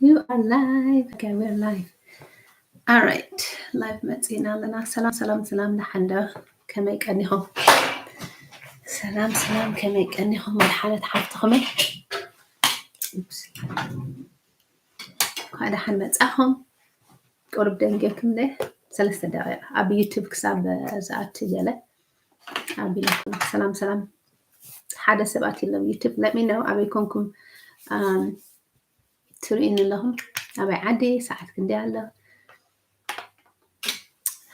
You are live. Okay, we're live. All right, live መፂና ኣለና። ሰላም ሰላም ሰላም፣ ደሓን ዶ? ከመይ ቀኒኹም? ሰላም ሰላም፣ ከመይ ቀኒኹም? ደሓነት ሓፍትኹም እየ። እንኳዕ ደሓን መፃኹም። ቁሩብ ደንጌኩም ደ ሰለስተ ደቂቃ ኣብ ዩቱብ ክሳብ ዝኣቱ ገለ ኣቢለኩም። ሰላም ሰላም፣ ሓደ ሰባት የለም ዩቱብ። Let me know ኣበይ ኮንኩም ትርእዩኒ ኣለኹም? ኣበይ ዓዲ? ሰዓት ክንደይ ኣሎ?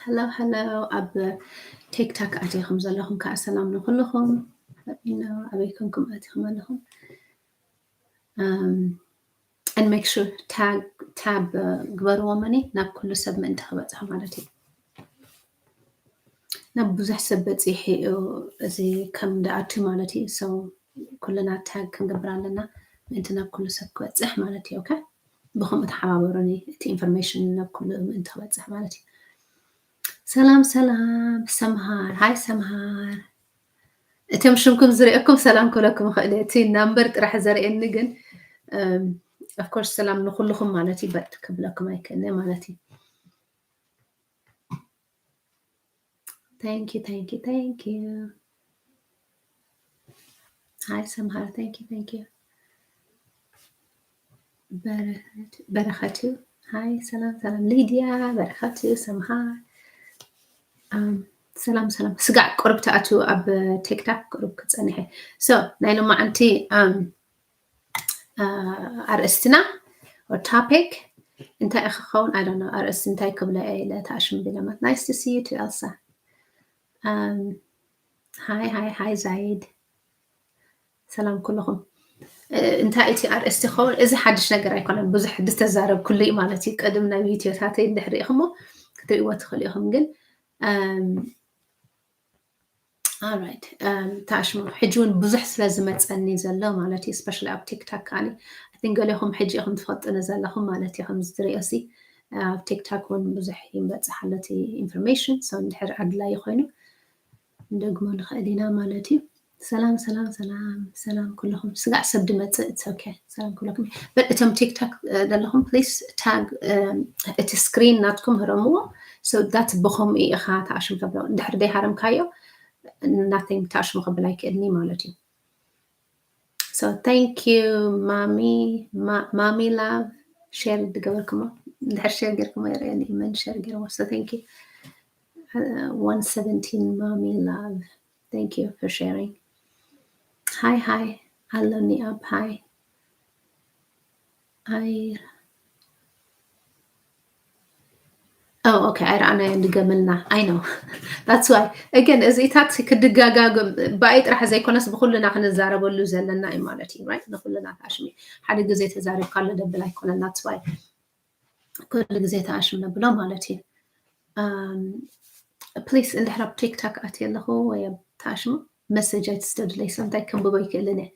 Hello hello፣ ኣብ ቲክቶክ ኣቲኹም ዘለኹም ከዓ ሰላም ንኩልኹም። Let me know ኣበይ ኮንኩም ኣቲኹም ኣለኹም? And make sure tag tab ግበርዎ መኒ ናብ ኩሉ ሰብ ምእንቲ ክበፅሑ ማለት እዩ። ናብ ብዙሕ ሰብ በፂሑ እዩ እዚ ከም ደኣቱ ማለት እዩ። So ኩልና ታግ ክንገብር ኣለና ምእንቲ ናብ ኩሉ ሰብ ክበፅሕ ማለት እዩ። Okay፣ ብኸምኡ ተሓባበሩኒ፣ እቲ ኢንፎርሜሽን ናብ ኩሉ ምእንቲ ክበፅሕ ማለት እዩ። ሰላም ሰላም ሰምሃር፣ ሃይ ሰምሃር። እቶም ሽምኩም ዝርእየኩም ሰላም ክብለኩም ይኽእል እየ። እቲ ናምበር ጥራሕ ዘርእየኒ ግን of course ሰላም ንኩልኹም ማለት እዩ። But ክብለኩም ኣይክእልን ማለት እዩ። Thank you, thank you, thank you. Hi ሰምሃር፣ thank you, thank you። በረኸት፣ በረኸት እዩ። ሃይ ሰላም ሰላም ሊድያ፣ በረኸት እዩ ሰምሃር። ሰላም ሰላም። ስጋዕ ቁሩብ ትኣትዉ ኣብ ቲክቶክ ቁሩብ ክጸንሐ። So ናይ ሎማዓንቲ ኣርእስትና or topic እንታይ ክኸውን? I don't know፣ ኣርእስቲ እንታይ ክብሎ እየ ኢለ ተኣሽም ቢለማ። Nice to see you too Elsa. Hi hi hi ዛይድ፣ ሰላም ኩልኹም። እንታይ እቲ ኣርእስቲ ክኸውን? እዚ ሓድሽ ነገር ኣይኮነን፣ ብዙሕ ዝተዛረብኩሉ እዩ ማለት እዩ። ቅድም ናይ ቪድዮታተይ እንድሕር ሪኢኹሞ ክትርእይዎ ትኽእሉ ኢኹም። ግን Alright፣ ተኣሽሙ ሕጂ እውን ብዙሕ ስለ ዝመፀኒ ዘሎ ማለት እዩ። Especially ኣብ ቲክቶክ ከዓኒ I think ገሊኹም ሕጂ ኢኹም ትፈልጥኒ ዘለኹም ማለት እዩ። ከምዚ ትሪኦ ሲ ኣብ ቲክቶክ እውን ብዙሕ ይበፅሕ ኣሎ እቲ ኢንፎርሜሽን። So እንድሕር ኣድላዪ ኮይኑ ንደግሞ ንኽእል ኢና ማለት እዩ። ሰላም ሰላም ሰላም ሰላም ኩልኹም። ስጋዕ ሰብ ድመፅእ it's okay። ሰላም ኩልኹም። But እቶም ቲክቶክ ዘለኹም please tag እቲ ስክሪን ናትኩም ህረምዎ። So that ብኸምኡ ኢኻ ተኣሽም ተብሎ። እንድሕር ደይሃረምካዮ nothing ተኣሽሙ ክብል ኣይክእልኒ ማለት እዩ። So thank you ማሚ፣ ማሚ ላቭ፣ ሼር ድገበርኩሞ። እንድሕር ሼር ጌርኩሞ የርእየኒ መን ሼር ጌርዎ። So thank you one seventeen ማሚ ላቭ። Thank you for sharing. Hi hi፣ ኣሎኒ ኣብ። Hi። ኣይ Oh okay፣ ኣይረኣናዮ ድገምልና። I know that's why again እዚታት ክድጋጋግም ብኣይ ጥራሕ ዘይኮነስ ብኩልና ክንዛረበሉ ዘለና እዩ ማለት እዩ። Right፣ ንኩልና ተኣሽሚ ሓደ ግዜ ተዛሪብካሉ ደብል ኣይኮነን። That's why ኩሉ ግዜ ተኣሽም ነብሎ ማለት እዩ። Please እንድሕር ኣብ ቲክቶክ ኣትየ ኣለኹ ወይ ኣብ ተኣሽሙ መሰጅ ኣይትስደዱለይ። ሰምታይ ከንብቦ ኣይክእልን እየ።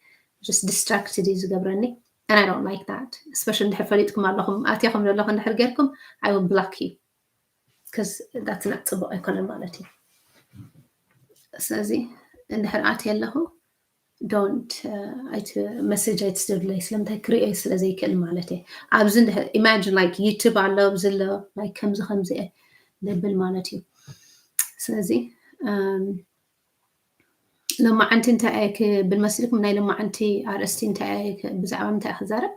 Just distracted እዩ ዝገብረኒ and I don't like that። Especially እንድሕር ፈሊጥኩም ኣለኹም ኣትየኹም ዘለኹ እንድሕር ጌርኩም I will block you። Because that's not ፅቡቅ ኣይኮነን ማለት እዩ። ስለዚ እንድሕር ኣትየ ኣለኹ don't ኣይት መሰጅ ኣይትስደዱለይ። ስለምንታይ ክርእዮ ስለ ዘይክእል ማለት እየ። ኣብዚ እንድሕር imagine like ዩቱብ ኣሎ ኣብዚ ኣሎ like ከምዚ ከምዚ እየ ደብል ማለት እዩ። ስለዚ ሎማዓንቲ እንታይ እየ ክብል መሲልኩም? ናይ ሎማዓንቲ ኣርእስቲ እንታይ እየ ብዛዕባ እንታይ ክዛረብ?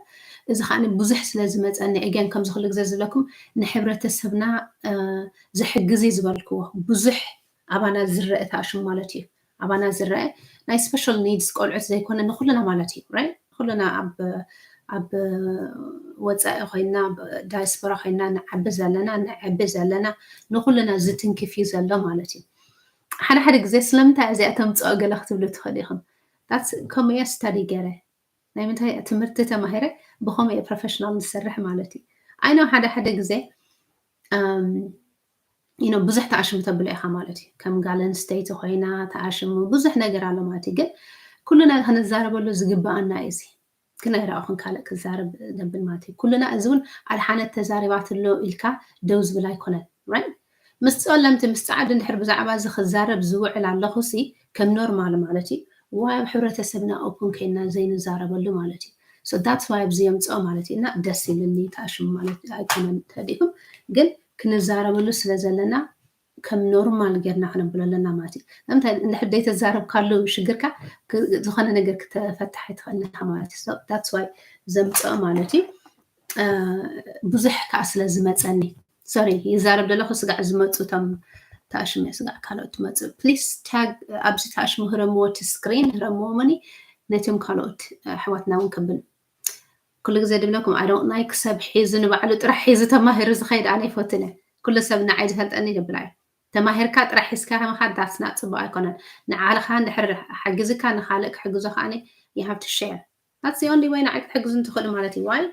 እዚ ከዓ ብዙሕ ስለ ዝመፀኒ እገን ከምዚ ኩሉ ግዜ ዝብለኩም ንሕብረተሰብና ዝሕግዝ እዩ ዝበልክዎ ብዙሕ ኣባና ዝረአ ተኣሽሙ ማለት እዩ። ኣባና ዝረአ ናይ special needs ቆልዑት ዘይኮነ ንኩልና ማለት እዩ። Right፣ ኩልና ኣብ ኣብ ወፃኢ ኮይና ዳያስፖራ ኮይና ንዓቢ ዘለና ንዕቢ ዘለና ንኩልና ዝትንክፍ እዩ ዘሎ ማለት እዩ። ሓደ ሓደ ግዜ ስለምንታይ እዚኣ ተምፅኦ ገለ ክትብሉ ትኽእሉ ኢኹም። ከምኡ እየ ስታዲ ገይረ ናይ ምንታይ ትምህርቲ ተማሂረ ብከምኡ እየ ፕሮፌሽናል ዝሰርሕ ማለት እዩ። I know ሓደ ሓደ ግዜ you know ብዙሕ ተኣሽሙ ተብሎ ኢኻ ማለት እዩ። ከም ጋል ኣንስተይቲ ኮይና ተኣሽሙ ብዙሕ ነገር ኣሎ ማለት እዩ። ግን ኩልና ክንዛረበሉ ዝግበኣና እዩ እዚ። ግን ኣይረኣኹን ካልእ ክዛረብ ደብል ማለት እዩ። ኩልና እዚ እውን ኣድሓነት ተዛሪባትሎ ኢልካ ደው ዝብል ኣይኮነን። Right፣ ምስ ፀለምቲ ምስ ፃዓዱ እንድሕር ብዛዕባ እዚ ክዛረብ ዝውዕል ኣለኹ ሲ ከም ኖርማል ማለት እዩ። ዋይ ኣብ ሕብረተሰብና ኦፕን ኮይና ዘይንዛረበሉ ማለት እዩ። So that's why ኣብዚ የምፅኦ ማለት እዩ። እና ደስ ይብልኒ ተኣሽሙ ማለት ኣይኮነን ተዲኩም፣ ግን ክንዛረበሉ ስለ ዘለና ከም ኖርማል ጌርና ክነብሎ ኣለና ማለት እዩ። ንምንታይ እንድሕር ዘይተዛረብካሉ ሽግርካ ክ- ዝኾነ ነገር ክተፈትሕ ኣይትኽእልን ኢኻ ማለት እዩ። So that's why ዘምፅኦ ማለት እዩ። እ፣ ብዙሕ ከዓ ስለ ዝመፀኒ፣ ሶሪ፣ ይዛረብ ዘለኹ ስጋዕ ዝመፁ እቶም ተኣሽሙ፣ ስጋዕ ካልኦት ትመፁ። ፕሊስ ታግ ኣብዚ ተኣሽሙ ህረምዎ፣ እቲ ስክሪን ህረምዎ፣ መኒ ነቶም ካልኦት ኣሕዋትና እውን ከብል። ኩሉ ግዜ ድብለኩም፣ I don't like ሰብ ሒዙ ንባዕሉ ጥራሕ ሒዙ ተማሂሩ ዝኸይድ ኣነ ኣይፈትን እየ። ኩሉ ሰብ ንዓይ ዝፈልጠኒ ይብል ኣየ። ተማሂርካ ጥራሕ ሒዝካ ምኻድ that's not ፅቡቅ ኣይኮነን። ንዓልኻ እንድሕር ሓጊዝካ ንኻልእ ክሕግዞ ከኣኒ you have to share። That's the only way ንዓይ ክትሕግዙ እንትኽእሉ ማለት እዩ። ዋይ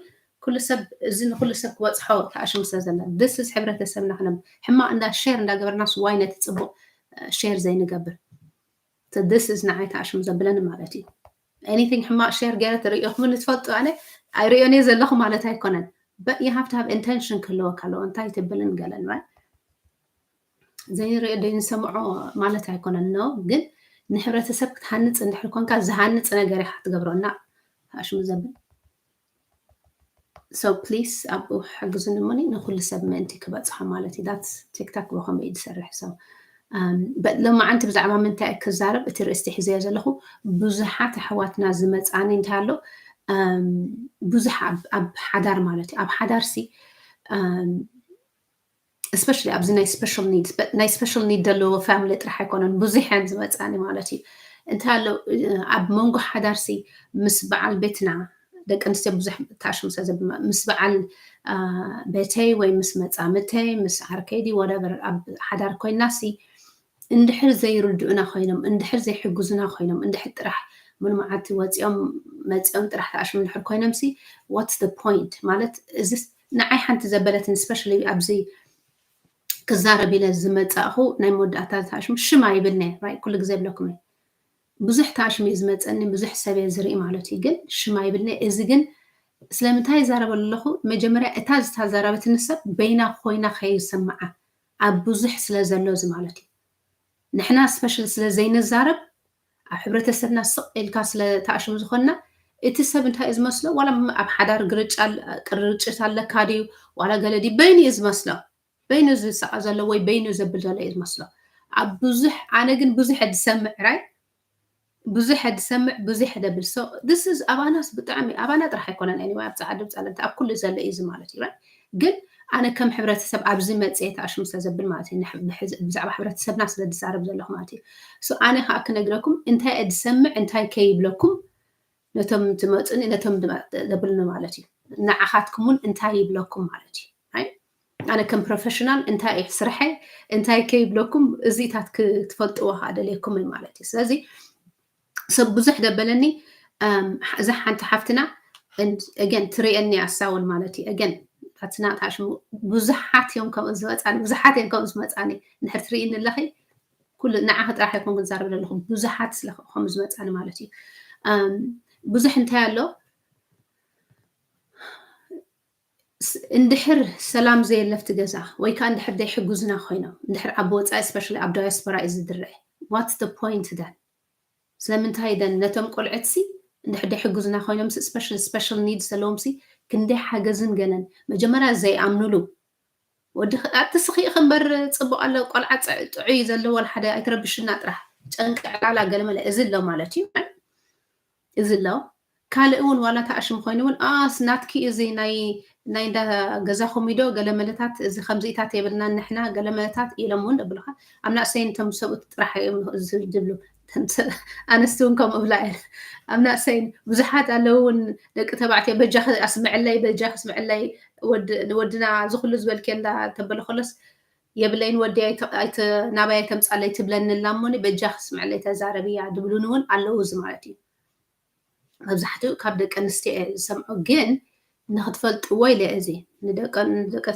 ኩሉ ሰብ፣ እዚ ንኩሉ ሰብ ክበፅሖ ተኣሽሙ ስለ ዘላ። This is ሕብረተሰብና ክነብ ሕማቅ እንዳ ሼር እንዳገበርናስ ዋይ ነቲ ፅቡቅ ሼር ዘይንገብር? So this is ንዓይ ተኣሽሙ ዘብለኒ ማለት እዩ። Anything ሕማቅ ሼር ገይረ ትርእኹምኒ ትፈልጡ፣ ኣነ ኣይርእዮን እየ ዘለኹ ማለት ኣይኮነን። But you have to have intention ክህልወካ ኣለዎ። እንታይ ትብልን ገለን፣ right? ዘይንርእዮ ዘይንሰምዖ ማለት ኣይኮነን። ነው ግን ንሕብረተሰብ ክትሃንፅ እንድሕር ኮንካ ዝሃንፅ ነገር ኢኻ ትገብሮ እና ተኣሽሙ ዘብል። So please ኣብኡ ሕግዙኒ እሞኒ ንኩሉ ሰብ ምእንቲ ክበፅሖ ማለት እዩ። That's TikTok ብኸምኡ እዩ ዝሰርሕ። So ሎማዓንቲ ብዛዕባ ምንታይ ክዛረብ እቲ ርእስቲ ሒዘዮ ዘለኹ ብዙሓት ኣሕዋትና ዝመፃኒ እንታይ ኣሎ፣ ብዙሕ ኣብ ሓዳር ማለት እዩ። ኣብ ሓዳር ሲ especially ኣብዚ ናይ special needs፣ ናይ special need ዘለዎ family ጥራሕ ኣይኮነን ብዙሕ እየን ዝመፃኒ ማለት እዩ። እንታይ ኣሎ ኣብ መንጎ ሓዳር ሲ ምስ በዓል ቤትና ደቂ ኣንስትዮ ብዙሕ ተኣሽሙ ስለ ዘብል ምስ በዓል ቤተይ ወይ ምስ መፃምተይ ምስ ዓርከይ ዲ whatever ኣብ ሓዳር ኮይና ሲ እንድሕር ዘይርድኡና ኮይኖም እንድሕር ዘይሕግዙና ኮይኖም እንድሕር ጥራሕ ሙሉ መዓልቲ ወፂኦም መፂኦም ጥራሕ ተኣሽሙ እንድሕር ኮይኖም ሲ what's the point ማለት እዚ ንዓይ ሓንቲ ዘበለትን especially ኣብዚ ክዛረብ ኢለ ዝመፃእኹ ናይ መወዳእታ ተኣሽሙ ሽም ኣይብልነ right ኩሉ ግዜ ብለኩም ብዙሕ ተኣሽሙ እዩ ዝመፀኒ ብዙሕ ሰብ እየ ዝርኢ ማለት እዩ ግን ሽም ኣይብልነ እዚ ግን ስለምንታይ ይዛረበሉ ኣለኹ መጀመርያ እታ ዝተዛረበትኒ ሰብ በይና ኮይና ከይሰምዓ ኣብ ብዙሕ ስለ ዘሎ እዚ ማለት እዩ ንሕና special ስለ ዘይንዛረብ ኣብ ሕብረተሰብና ስቕ ኢልካ ስለ ተኣሽሙ ዝኾንና እቲ ሰብ እንታይ እዩ ዝመስሎ ዋላ ኣብ ሓዳር ግርጫ ቅርጭት ኣለካ ድዩ ዋላ ገለ ድዩ በይኑ እዩ ዝመስሎ በይኑ ዝስቃ ዘሎ ወይ በይኑ ዘብል ዘሎ እዩ ዝመስሎ ኣብ ብዙሕ ኣነ ግን ብዙሕ ዝሰምዕ ራይ ብዙሕ ዝሰምዕ ብዙሕ ደብል so this is ኣባናስ ብጣዕሚ ኣባና ጥራሕ ኣይኮነን anyway ኣብ ፃዓዲ ብፃለምቲ ኣብ ኩሉ ዘሎ እዩ ማለት እዩ ግን ኣነ ከም ሕብረተሰብ ኣብዚ መፅየ ተኣሽሙ ስለ ዘብል ማለት እዩ ብዛዕባ ሕብረተሰብና ስለ ዝዛረብ ዘለኹ ማለት እዩ ኣነ ከዓ ክነግረኩም እንታይ ዝሰምዕ እንታይ ከይብለኩም ነቶም ትመፁኒ ነቶም ዘብልኒ ማለት እዩ ንዓኻትኩም እውን እንታይ ይብለኩም ማለት እዩ ኣነ ከም professional እንታይ እዩ ስርሐይ እንታይ ከይብለኩም እዚታት ክትፈልጥዎ ከዓ ደልየኩም እዩ ማለት እዩ ስለዚ ሰብ ብዙሕ ደበለኒ እዛ ሓንቲ ሓፍትና again ትርእየኒ ኣሳውን ማለት እዩ again ኣትና ታሽሙ ብዙሓት እዮም ከምኡ ዝመፃኒ ብዙሓት እዮም ከምኡ ዝመፃኒ እንድሕር ትርእይኒ ኣለኺ ኩሉ ንዓኺ ጥራሕ ኣይኮንኩ ዝዛረብ ዘለኹ ብዙሓት ስለ ከምኡ ዝመፃኒ ማለት እዩ ብዙሕ እንታይ ኣሎ እንድሕር ሰላም ዘየለፍቲ ገዛ ወይ ከዓ እንድሕር ዘይሕጉዝና ኮይኖም እንድሕር ኣብ ወፃኢ especially ኣብ diaspora እዩ ዝድረአ what's the point then ስለምንታይ ደን ነቶም ቆልዕትሲ እንድሕር ዘይሕጉዝና ኮይኖም special special needs ዘለዎም ሲ ክንደይ ሓገዝን ገለን መጀመርያ ዘይኣምኑሉ ወዲ ኣቲ ስኺ ክንበር ፅቡቅ ኣሎ ቆልዓ ጥዑይ ዘለዎ ሓደ ኣይትረብሽና ጥራሕ ጨንቂ ዕላላ ገለመለ እዚ ኣሎ ማለት እዩ እዚ ኣሎ ካልእ እውን ዋላ ተኣሽም ኮይኑ እውን ኣስ ናትኪ እዚ ናይ ናይ እንዳ ገዛኹም ኢዶ ገለመለታት እዚ ከምዚኢታት የብልና ንሕና ገለመለታት ኢሎም እውን እብልኻ ኣብ ናእሰይን እቶም ሰብኡት ጥራሕ እዮም ዝብሉ ኣንስቲ እውን ከምኡ እብላ እየን ኣብ ናእሰይን ብዙሓት ኣለዉ እውን ደቂ ተባዕትዮ በጃ ኣስምዕለይ በጃ ኣስምዕለይ ንወድና ዝኩሉ ዝበልክዮ እንዳ ተበለ ከሎስ የብለይን ወዲ ናባይ ኣይተምፃለይ ትብለኒ ኣላ እሞኒ በጃ ክስምዕለይ ተዛረብያ ድብሉን እውን ኣለዉ እዚ ማለት እዩ መብዛሕትኡ ካብ ደቂ ኣንስትዮ እየ ዝሰምዖ ግን ንክትፈልጥዎ ኢለ እዚ ንደቂ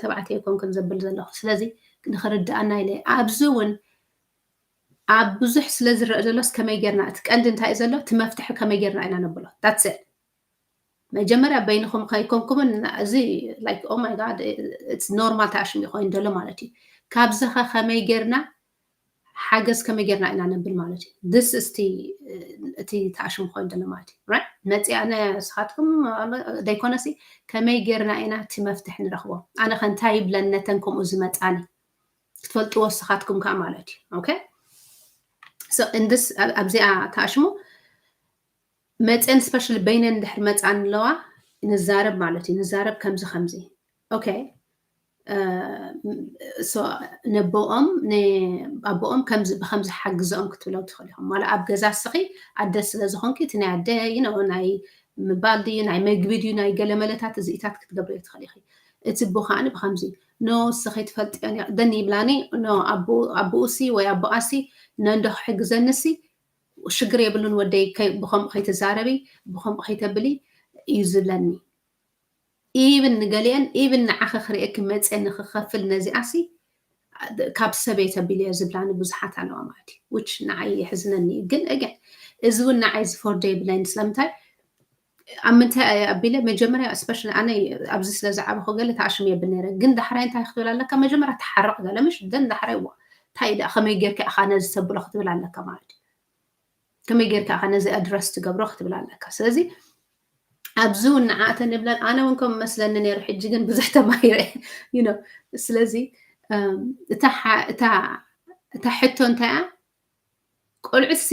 ተባዕትዮ ኣይኮንኩን ዘብል ዘለኹ ስለዚ ንክርድኣና ኢለ ኣብዚ እውን ኣብ ብዙሕ ስለ ዝረአ ዘሎስ ከመይ ጌርና እቲ ቀንዲ እንታይ እዩ ዘሎ እቲ መፍትሒ ከመይ ጌርና ኢና ነብሎ that's it መጀመርያ በይንኹም ከይኮንኩምን እዚ like oh my god it's normal ተኣሽሚ ኮይኑ ዘሎ ማለት እዩ ካብዚ ከ ከመይ ጌርና ሓገዝ ከመይ ጌርና ኢና ነብል ማለት እዩ። ድስ እስቲ እቲ ተኣሽሙ ኮይኑ ዘሎ ማለት እዩ። መፂ ኣነ ንስኻትኩም ደይኮነሲ ከመይ ጌርና ኢና እቲ መፍትሒ ንረኽቦ? ኣነ ከ እንታይ ይብለን ነተን ከምኡ ዝመፃኒ ክትፈልጥዎ ንስኻትኩም ከዓ ማለት እዩ። ኦኬ፣ እንድስ ኣብዚኣ ተኣሽሙ መፅን ስፐሻሊ በይነን እንድሕር መፃን ኣለዋ ንዛረብ ማለት እዩ። ንዛረብ ከምዚ ከምዚ ኦኬ ነቦኦም ኣቦኦም ከምዚ ብከምዚ ሓግዘኦም ክትብለው ትኽእል ኢኹም። ዋላ ኣብ ገዛ እስኺ ኣደ ስለ ዝኾንኪ እቲ ናይ ኣደ ይነው ናይ ምባል ድዩ ናይ መግቢ ድዩ ናይ ገለመለታት እዚኢታት ክትገብርዮ ትኽእል ኢኺ። እቲ ቦ ከዓኒ ብከምዚ ኖ እስኺ ትፈልጥዮ ደን ይብላኒ ኖ ኣቦኡሲ ወይ ኣቦኣሲ ነንዶ ክሕግዘንሲ ሽግር የብሉን ወደይ ብከምኡ ከይትዛረቢ ብከምኡ ከይተብሊ እዩ ዝብለኒ። ኢብን ንገሊአን ኢብን ንዓኸ ክርእየኪ መፀ ንክኸፍል ነዚኣሲ ካብ ሰበይ ተቢለ ዝብላኒ ብዙሓት ኣለዋ ማለት እዩ። ውች ንዓይ የሕዝነኒ እዩ። ግን እገ እዚ እውን ንዓይ ዝፈርዶ የብለይን። ስለምንታይ ኣብ ምንታይ ኣቢለ መጀመርያ ስፐሻሊ ኣነ ኣብዚ ስለ ዝዓበኹ ገለ ተኣሽም የብል ነይረ። ግን ዳሕራይ እንታይ ክትብል ኣለካ? መጀመርያ ትሓርቕ ገለ ምሽ ደን ዳሕራይ ዋ እንታይ ደኣ ከመይ ጌርካ ኢኻ ነዚ ተብሎ ክትብል ኣለካ ማለት እዩ። ከመይ ጌርካ ኢኻ ነዚ ኣድረስ ትገብሮ ክትብል ኣለካ። ስለዚ ኣብዚ እውን ንዓእተን ይብለን ኣነ እውን ከም መስለኒ ነይሩ ሕጂ ግን ብዙሕ ተማሂረ you know ስለዚ እታ ሕቶ እንታይ እያ? ቆልዑሲ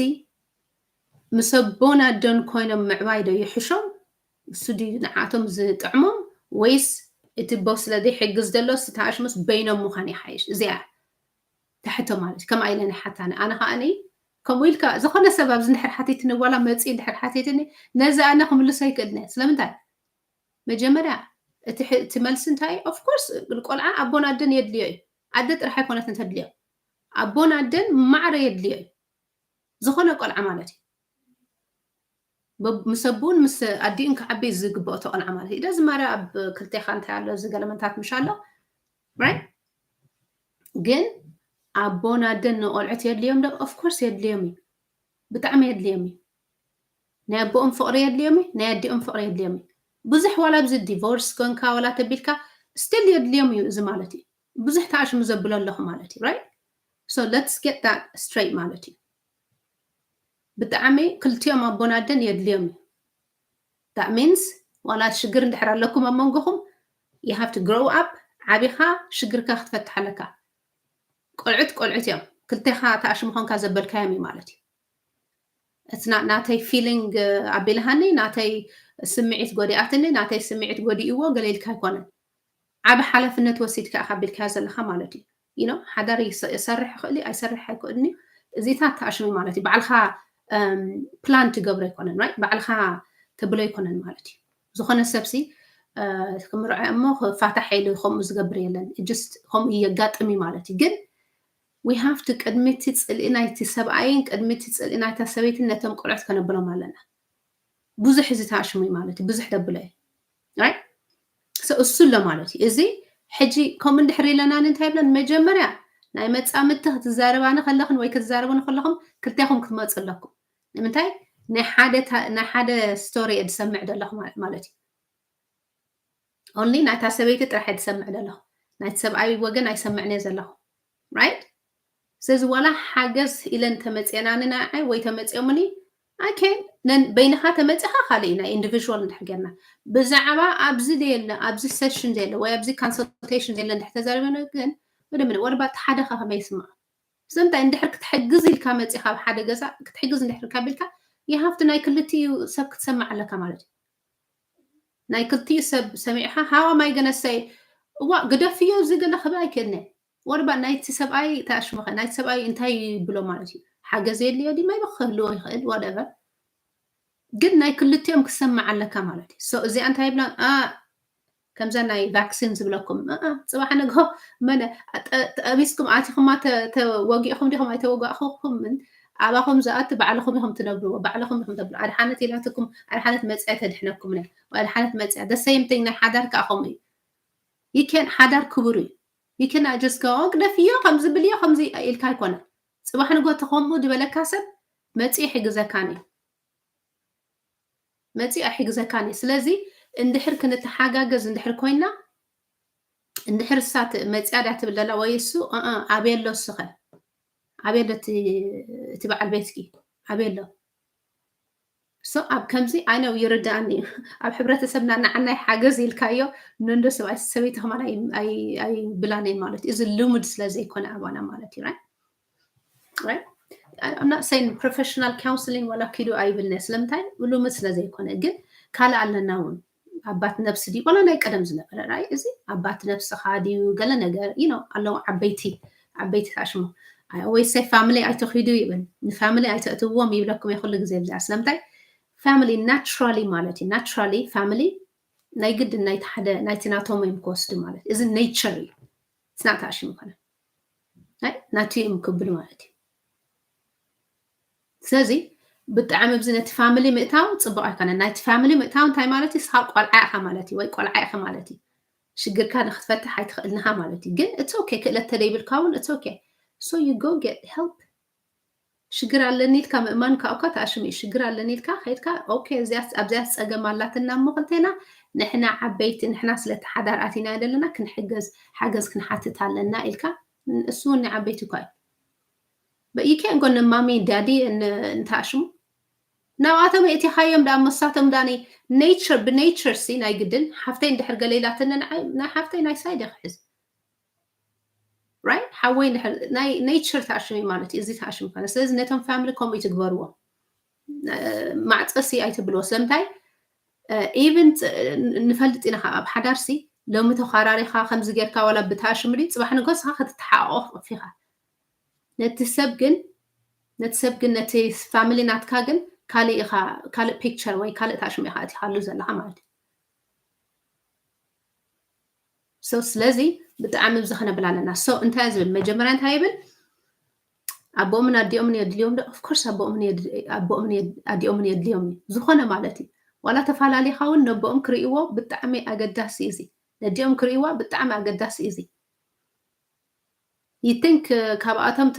ምስ ኣቦን ኣደን ኮይኖም ምዕባይ ዶ ይሕሾም? እሱ ድዩ ንዓቶም ዝጥዕሞም ወይስ እቲ ኣቦ ስለ ዘይሕግዝ ዘሎ ተኣሽሙስ በይኖም ምዃን ይሓይሽ? እዚኣ ተሕቶ ማለት እዩ። ከምኣ ኢለ ናይ ሓታኒ ኣነ ከዓኒ ከምኡ ኢልካ ዝኾነ ሰብ ኣብዚ እንድሕር ሓቲትኒ ዋላ መፂ እንድሕር ሓቲትኒ ነዚ ኣነ ክምልሶ ኣይክእልን እየ። ስለምንታይ? መጀመርያ እቲ መልሲ እንታይ እዩ? ኦፍኮርስ ቆልዓ ኣቦን ኣደን የድልዮ እዩ። ኣደ ጥራሕ ኣይኮነትን ተድልዮ፣ ኣቦን ኣደን ማዕረ የድልዮ እዩ። ዝኾነ ቆልዓ ማለት እዩ። ምስ ኣቦኡን ምስ ኣዲኡን ክዓቢ ዝግብኦ ተቆልዓ ማለት እዩ። ደዚ ማርያ ኣብ ክልቴኻ እንታይ ኣሎ እዚ ገለመንታት ምሽ ኣሎ right? ግን ኣቦን ኣደን ንቆልዑት የድልዮም ዶ? ኦፍኮርስ የድልዮም እዩ። ብጣዕሚ የድልዮም እዩ። ናይ ኣቦኦም ፍቕሪ የድልዮም እዩ፣ ናይ ኣዲኦም ፍቕሪ የድልዮም እዩ። ብዙሕ ዋላ ኣብዚ ዲቮርስ ኮንካ ዋላ ተቢልካ ስቲል የድልዮም እዩ። እዚ ማለት እዩ ብዙሕ ተኣሽሙ ዘብሎ ኣለኹ ማለት እዩ right? So let's get that straight ማለት እዩ። ብጣዕሚ ክልቲኦም ኣቦን ኣደን የድልዮም እዩ። That means ዋላ ሽግር እንድሕር ኣለኩም ኣብ መንጎኹም you have to grow up። ዓቢኻ ሽግርካ ክትፈትሕ ኣለካ። ቆልዑት ቆልዑት እዮም። ክልቴኻ ተኣሽሙ ኾንካ ዘበልካዮም እዩ ማለት እዩ። እቲ ናተይ ፊሊንግ ኣቢልሃኒ፣ ናተይ ስምዒት ጎዲኣትኒ፣ ናተይ ስምዒት ጎዲእዎ ገለ ኢልካ ኣይኮነን። ዓቢ ሓላፍነት ወሲድካ ኢኻ ኣቢልካዮ ዘለኻ ማለት እዩ። You know ሓዳር ይሰርሕ ይኽእል ኣይሰርሕ ኣይክእልን እዩ። እዚታት ተኣሽሙ ማለት እዩ። ባዕልኻ ፕላን ትገብሮ ኣይኮነን right? ባዕልኻ ተብሎ ኣይኮነን ማለት እዩ። ዝኾነ ሰብሲ ክምርዖ እሞ ክፋታሕ ኢሉ ከምኡ ዝገብር የለን። ጅስት ከምኡ የጋጥም እዩ ማለት እዩ። ግን we have to ቅድሚ እቲ ፅልኢ ናይቲ ሰብኣይን ቅድሚ እቲ ፅልኢ ናይታ ሰበይትን ነቶም ቆልዑት ከነብሎም ኣለና። ብዙሕ እዚ ተኣሽሙ እዩ ማለት እዩ። ብዙሕ ደብሎ እዩ right? እሱ ኣሎ ማለት እዩ። እዚ ሕጂ ከምኡ እንድሕር ኢለና እንታይ ይብለን መጀመርያ ናይ መፃምድቲ ክትዛረባኒ ከለኽን ወይ ክትዛረቡኒ ከለኹም ክልቴኹም ክትመፁ ኣለኩም። ንምንታይ ናይ ሓደ ስቶሪ እየ ዝሰምዕ ዘለኹ ማለት እዩ። Only ናይታ ሰበይቲ ጥራሕ እየ ዝሰምዕ ዘለኹ። ናይቲ ሰብኣይ ወገን ኣይሰምዕን እየ ዘለኹ right? ስለዚ ዋላ ሓገዝ ኢለን ተመፅየናኒ ንዓይ ወይ ተመፅዮምኒ ኣኬን በይንኻ ተመፂኻ ካልእ እዩ ናይ ኢንዲቪዥዋል እንድሕር ጌርና ብዛዕባ ኣብዚ ዘየለ ኣብዚ ሴሽን ዘየለ ወይ ኣብዚ ኮንሰልቴሽን ዘየለ እንድሕር ተዛሪብና ግን ወደ ምን ወደ ባት ሓደ ከ ከመይ ይስምዖ? ስለምንታይ እንድሕር ክትሕግዝ ኢልካ መፂኻ ኣብ ሓደ ገዛ ክትሕግዝ እንድሕር ካብ ኢልካ you have to ናይ ክልቲኡ ሰብ ክትሰምዕ ኣለካ ማለት እዩ። ናይ ክልቲኡ ሰብ ሰሚዕኻ how am I gonna say እዋ ግደፍዮ እዚ ገለ ክብል ኣይክእልን እየ። What about ናይቲ ሰብኣይ ተኣሽሙኸ ናይቲ ሰብኣይ እንታይ ይብሎ ማለት እዩ? ሓገዝ የድልዮ ድዩ maybe ክህልዎ ይኽእል whatever ግን ናይ ክልቲኦም ክሰምዕ ኣለካ ማለት እዩ። So እዚኣ እንታይ ይብላ ከምዛ ናይ ቫክሲን ዝብለኩም ጽባሕ ንግሆ መነ ጠቢስኩም ኣቲኹማ ተወጊእኹም ዲኹም ኣይተወጋእኹምን ኣባኹም ዝኣቱ ባዕልኹም ኢኹም ትነብርዎ ባዕልኹም ኢኹም ተብሉ ኣድሓነት ኢላትኩም ኣድሓነት መፅያ ተድሕነኩም ነ ኣድሓነት መፅያ the same thing ናይ ሓዳር ከዓ ከምኡ እዩ። You can ሓዳር ክቡር እዩ። You can just go ግደፍዮ ከምዚ ብልዮ ከምዚ ኢልካ ኣይኮነ ጽባሕ ንግሆ ተኸምኡ ዝበለካ ሰብ መፂ ይሕግዘካን እዩ። መፂ ኣይሕግዘካን እዩ። ስለዚ እንድሕር ክንተሓጋገዝ እንድሕር ኮይና እንድሕር እሳ መፅያ ዳ ትብል ዘላ ወይ እሱ ኣበይ ኣሎ እሱኸ ኣበይ ኣሎ እቲ በዓል ቤትኪ? ኣበይ ኣሎ? So ኣብ ከምዚ ኣይ ነው ይርዳእኒ እዩ። ኣብ ሕብረተሰብና ንዓናይ ሓገዝ ኢልካዮ፣ ነንዶ ሰብኣይ ሰበይቲ ከማን ኣይብላን እየን ማለት እዩ። እዚ ልሙድ ስለ ዘይኮነ ኣባና ማለት እዩ። I'm not saying professional counseling ዋላ ኪዱ ኣይብልነ፣ ስለምንታይ ልሙድ ስለ ዘይኮነ። ግን ካልእ ኣለና እውን ኣባት ነብሲ ድዩ ዋላ ናይ ቀደም ዝነበረ ራይ እዚ ኣባት ነብስኻ ድዩ ገለ ነገር you know ኣለዉ ዓበይቲ ዓበይቲ ታሽሙ ወይ ሰይ ፋሚሊ ኣይትኺዱ ይብል ንፋሚሊ ኣይተእትዎም ይብለኩም እየ ኩሉ ግዜ ብዚኣ ስለምንታይ family naturally ማለት እዩ naturally family ናይ ግድን ናይቲ ሓደ ናይቲ ናቶም እዮም ክወስዱ ማለት እዚ nature እዩ ስናት ኣሽሙ ኮነ ናቱ እዮም ክብል ማለት እዩ ስለዚ ብጣዕሚ ኣብዚ ነቲ ፋሚሊ ምእታው ፅቡቅ ኣይኮነ ናይቲ ፋሚሊ ምእታው እንታይ ማለት እዩ ስኻ ቆልዓ ኢኻ ማለት እዩ ወይ ቆልዓ ኢኻ ማለት እዩ ሽግርካ ንክትፈትሕ ኣይትኽእልን ኢኻ ማለት እዩ ግን it's okay ክእለት ተደይብልካ እውን it's okay so you go get help ሽግር ኣለኒ ኢልካ ምእማን ካብ እኳ ተኣሽሙ እዩ ሽግር ኣለኒ ኢልካ ከይድካ okay ኣብዚኣ ፀገም ኣላትና እሞ ክልቴና ንሕና ዓበይቲ ንሕና ስለቲ ሓዳር ኣቲና ዘለና ክንሕገዝ ሓገዝ ክንሓትት ኣለና ኢልካ እሱ እውን ናይ ዓበይቲ እኳ እዩ but you can't go to mommy daddy and እንተኣሽሙ ናብኣቶም የእቲኻዮም ደኣ መሳቶም ዳ nature ብnature ሲ ናይ ግድን ሓፍተይ እንድሕር ገለ ኢላትኒ ንዓይ ናይ ሓፍተይ ናይ ሳይድ ክሕዝ right ሓወይ ናይ nature ተኣሽሙ ማለት እዩ እዚ ተኣሽሙ ኮነ ስለዚ ነቶም family ከምኡ ይትግበርዎ ማዕፀ ሲ ኣይትብልዎ ስለምንታይ even ንፈልጥ ኢና ኣብ ሓዳር ሲ ሎሚ ተኳራሪኻ ከምዚ ጌርካ ዋላ ብተኣሽሙ ድዩ ፅባሕ ንጎስኻ ክትተሓቆፍ ኢኻ ነቲ ሰብ ግን ነቲ ሰብ ግን ነቲ family ናትካ ግን ካልእ ኢኻ ካልእ picture ወይ ካልእ ተኣሽሙ ኢኻ እቲኻሉ ዘለኻ ማለት እዩ so ስለዚ ብጣዕሚ ብዚ ክነብል ኣለና so እንታይ ዝብል መጀመርያ እንታይ ይብል ኣቦኦምን ኣዲኦምን የድልዮም ዶ of course ኣቦኦምን ኣዲኦምን የድልዮም እዩ ዝኾነ ማለት እዩ ዋላ ተፈላለኻ እውን ነቦኦም ክርእይዎ ብጣዕሚ ኣገዳሲ እዚ ነዲኦም ክርእይዋ ብጣዕሚ ኣገዳሲ እዚ you think ካብኣቶም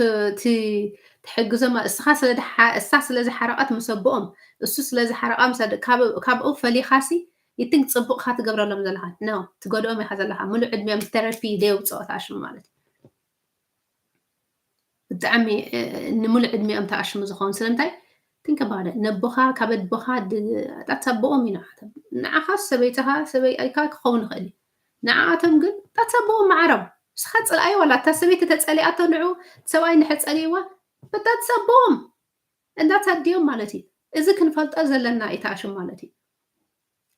ትሕግዞም እስኻ እሳ ስለ ዝሓረቐት ምስ ኣቦኦም እሱ ስለ ዝሓረቓ ምስ ካብኡ ፈሊኻሲ you think ፅቡቕካ ትገብረሎም ዘለኻ no ትጎድኦም ኢኻ ዘለኻ ሙሉእ ዕድሚኦም therapy ደየውፅኦ ተኣሽሙ ማለት እዩ ብጣዕሚ ንሙሉእ ዕድሚኦም ተኣሽሙ ዝኾኑ ስለምንታይ think about it ነቦኻ ካብ ኣቦኻ ጣት ኣቦኦም እዩ ንዓኻ ሰበይትኻ ሰበይካ ክኸውን ይኽእል እዩ ንዓኣቶም ግን ጣት ኣቦኦም ማዕሮም እስኻ ፅልኣዮ ዋላ እታ ሰበይቲ ተፀሊኣቶ ንዑ ሰብኣይ እንድሕር ፀሊእዋ but that's ኣቦኦም and that's ኣዲኦም ማለት እዩ እዚ ክንፈልጦ ዘለና እዩ ተኣሽሙ ማለት እዩ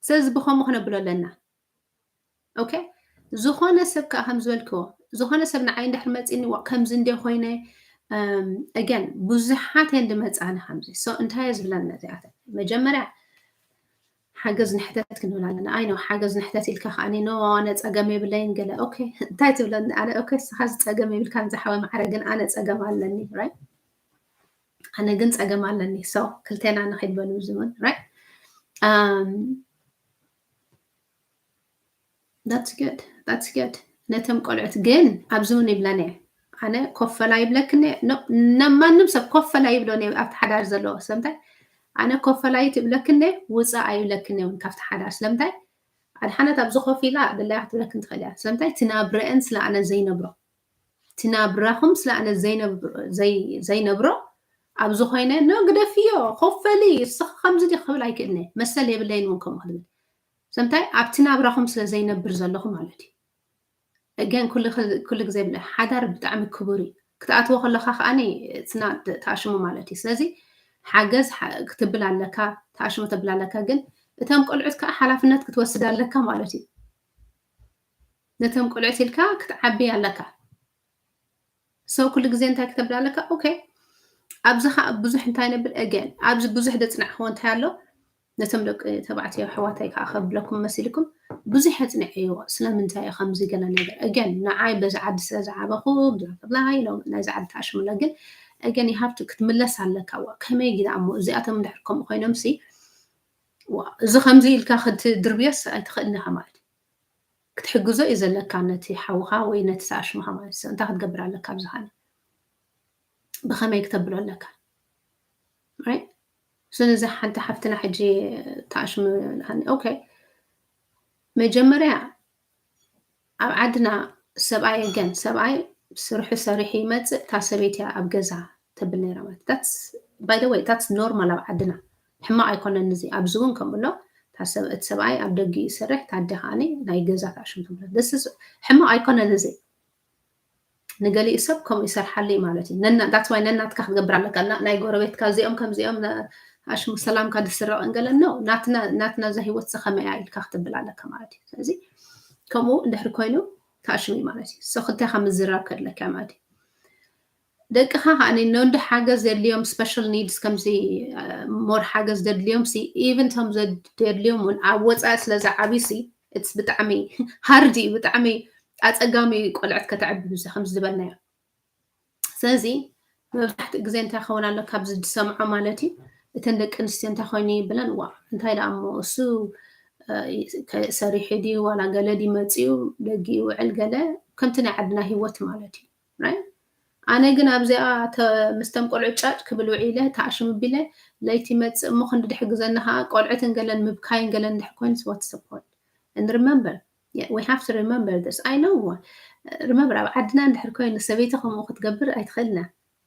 ስለዚ ብኸምኡ ክነብሎ ኣለና okay ዝኾነ ሰብ ከዓ ከም ዝበልክዎ ዝኾነ ሰብ ንዓይ እንድሕር መፂኒ ከምዚ እንደ ኮይነ again ብዙሓት እየን ዝመፃኒ ከምዚ so እንታይ እየ ዝብለን ነዚኣተን መጀመርያ ሓገዝ ንሕተት ክንብል ኣለና ኣይ ነው ሓገዝ ንሕተት ኢልካ ከዓ no ኣነ ፀገም የብለይን ገለ okay እንታይ ትብለኒ ኣነ okay እስኻ ዝፀገም የብልካ ዝሓወ ማዕረ ግን ኣነ ፀገም ኣለኒ right ኣነ ግን ፀገም ኣለኒ so ክልቴና ንኸይድ በሉ ዝውን right um that's good that's good ነቶም ቆልዑት ግን ኣብዚ እውን ይብለን እየ ኣነ ኮፈላ ይብለክን ነማንም ሰብ ኮፈላ ይብሎን ኣብቲ ሓዳር ዘለዎ ስለምንታይ ኣነ ኮፈላይት ይብለክን ውፃእ ኣይብለክን እውን ካብቲ ሓዳር ስለምንታይ ኣድሓነት ኣብዚ ኮፍ ኢላ ድላያ ክትብለክን ትኽእል እያ ስለምንታይ ትናብረአን ስለ ኣነ ዘይነብሮ ትናብራኹም ስለ ኣነ ዘይነብሮ ኣብ ዝኾይነ ኖ ግደፍዮ ኮፈሊ እስኻ ከምዚ ዲ ክብል ኣይክእልነ መሰል የብለይን እውን ከምኡ ክብል ሰምታይ ኣብቲ ናብራኹም ስለ ዘይነብር ዘለኹ ማለት እዩ again ኩሉ ግዜ ብለ ሓዳር ብጣዕሚ ክቡር እዩ ክትኣትዎ ከለኻ ከዓኒ ፅና ተኣሽሙ ማለት እዩ ስለዚ ሓገዝ ክትብል ኣለካ ተኣሽሙ ተብል ኣለካ ግን እቶም ቆልዑት ከዓ ሓላፍነት ክትወስድ ኣለካ ማለት እዩ ነቶም ቆልዑት ኢልካ ክትዓቢ ኣለካ ሰው ኩሉ ግዜ እንታይ ክተብል ኣለካ okay ኣብዚ ከዓ ብዙሕ እንታይ ነብል again ኣብዚ ብዙሕ ደፅናዕክዎ እንታይ ኣሎ ነቶም ደቂ ተባዕትዮ ኣሕዋተይ ከዓ ከብለኩም መሲልኩም ብዙሕ የፅንዐዮ ስለምንታይ ከምዚ ገለ ነገር again ንዓይ በዚ ዓዲ ስለ ዝዓበኹ ብዙሕ ተብላይ ናይዚ ዓዲ ተኣሽሙለ ግን again you have to ክትምለስ ኣለካ ዋ ከመይ ጊዳ እሞ እዚኣቶም እንድሕር ከምኡ ኮይኖም ሲ እዚ ከምዚ ኢልካ ክትድርብዮስ ኣይትኽእልን ኢኻ ማለት እዩ ክትሕግዞ እዩ ዘለካ ነቲ ሓውኻ ወይ ነቲ ተኣሽሙኻ ማለት እዩ እንታይ ክትገብር ኣለካ ኣብዚ ኸነ ብኸመይ ክተብሎ ኣለካ ስለዚ ሓንቲ ሓፍትና ሕጂ ተኣሽሙ okay መጀመርያ ኣብ ዓድና ሰብኣይ ገን ሰብኣይ ስርሑ ሰሪሑ ይመፅእ፣ እታ ሰበይቲ እያ ኣብ ገዛ ተብል ነይራ ማለት። That's, by the way, that's normal ኣብ ዓድና። ሕማቕ ኣይኮነን እዚ። ኣብዚ እውን ከምኡ ኣሎ። እታ ሰብ-፣ እቲ ሰብኣይ ኣብ ደጊ ይሰርሕ፣ እታ ኣደ ከዓኒ ናይ ገዛ ትኣሽም ትብሎ። This is፣ ሕማቕ ኣይኮነን እዚ። ንገሊኡ ሰብ ከምኡ ይሰርሓሉ እዩ ማለት እዩ። ነና-፣ that's why ነናትካ ክትገብር ኣለካ። ና-፣ ናይ ጎረቤትካ እዚኦም ከምዚኦም ና-፣ ኣሽሙ ሰላምካ ዝስረቕ እንገለ፣ no፣ ናትና፣ ናትና እዛ ህይወት እዛ ከመይ እያ ኢልካ ክትብል ኣለካ ማለት እዩ። ስለዚ ከምኡ እንድሕር ኮይኑ ትኣሽም እዩ ማለት እዩ። So ክልተ ካብ ምዝራብ ከድለካ ማለት እዩ። ደቅኻ ከዓኒ ነንዶ ሓገዝ ዘድልዮም፣ special needs፣ ከምዚ፣ እ፣ more ሓገዝ ዘድልዮም ሲ፣ even ቶም ዘድልዮም እውን ኣብ ወፃኢ ስለ ዝዓብዩ ሲ፣ it's ብጣዕሚ hard እዩ፣ ብጣዕሚ ኣፀጋሚ እዩ ቆልዕት ከተዕቢ፣ ከምዚ ዝበልናዮ። ስለዚ መብዛሕትኡ ግዜ እንታይ ክኸውን ኣሎ ካብዚ ዝሰምዖ ማለት እዩ፣ እተን ደቂ ኣንስትዮ እንታይ ኮይኑ ይብለን፣ ዋ እንታይ ደኣ እሞ እሱ፣ እ፣ ከ-፣ ሰሪሑ ድዩ ዋላ ገለ ድዩ መፂኡ ደጊ ይውዕል ገለ፣ ከምቲ ናይ ዓድና ህይወት ማለት እዩ። Right? ኣነ ግን ኣብዚኣ ተ-፣ ምስተን ቆልዑ ጫጭ ክብል ውዒለ ተኣሽም ቢለ ለይቲ ይመፅእ እሞ ክንዲ ድሕግዘኒ ከዓ ቆልዕትን ገለን ምብካይን ገለን ድሕር ኮይኑስ what's the point? And remember, yeah, we have to remember this. I know. Remember፣ ኣብ ዓድና እንድሕር ኮይኑ ሰበይቲ ከምኡ ክትገብር ኣይትኽእልና።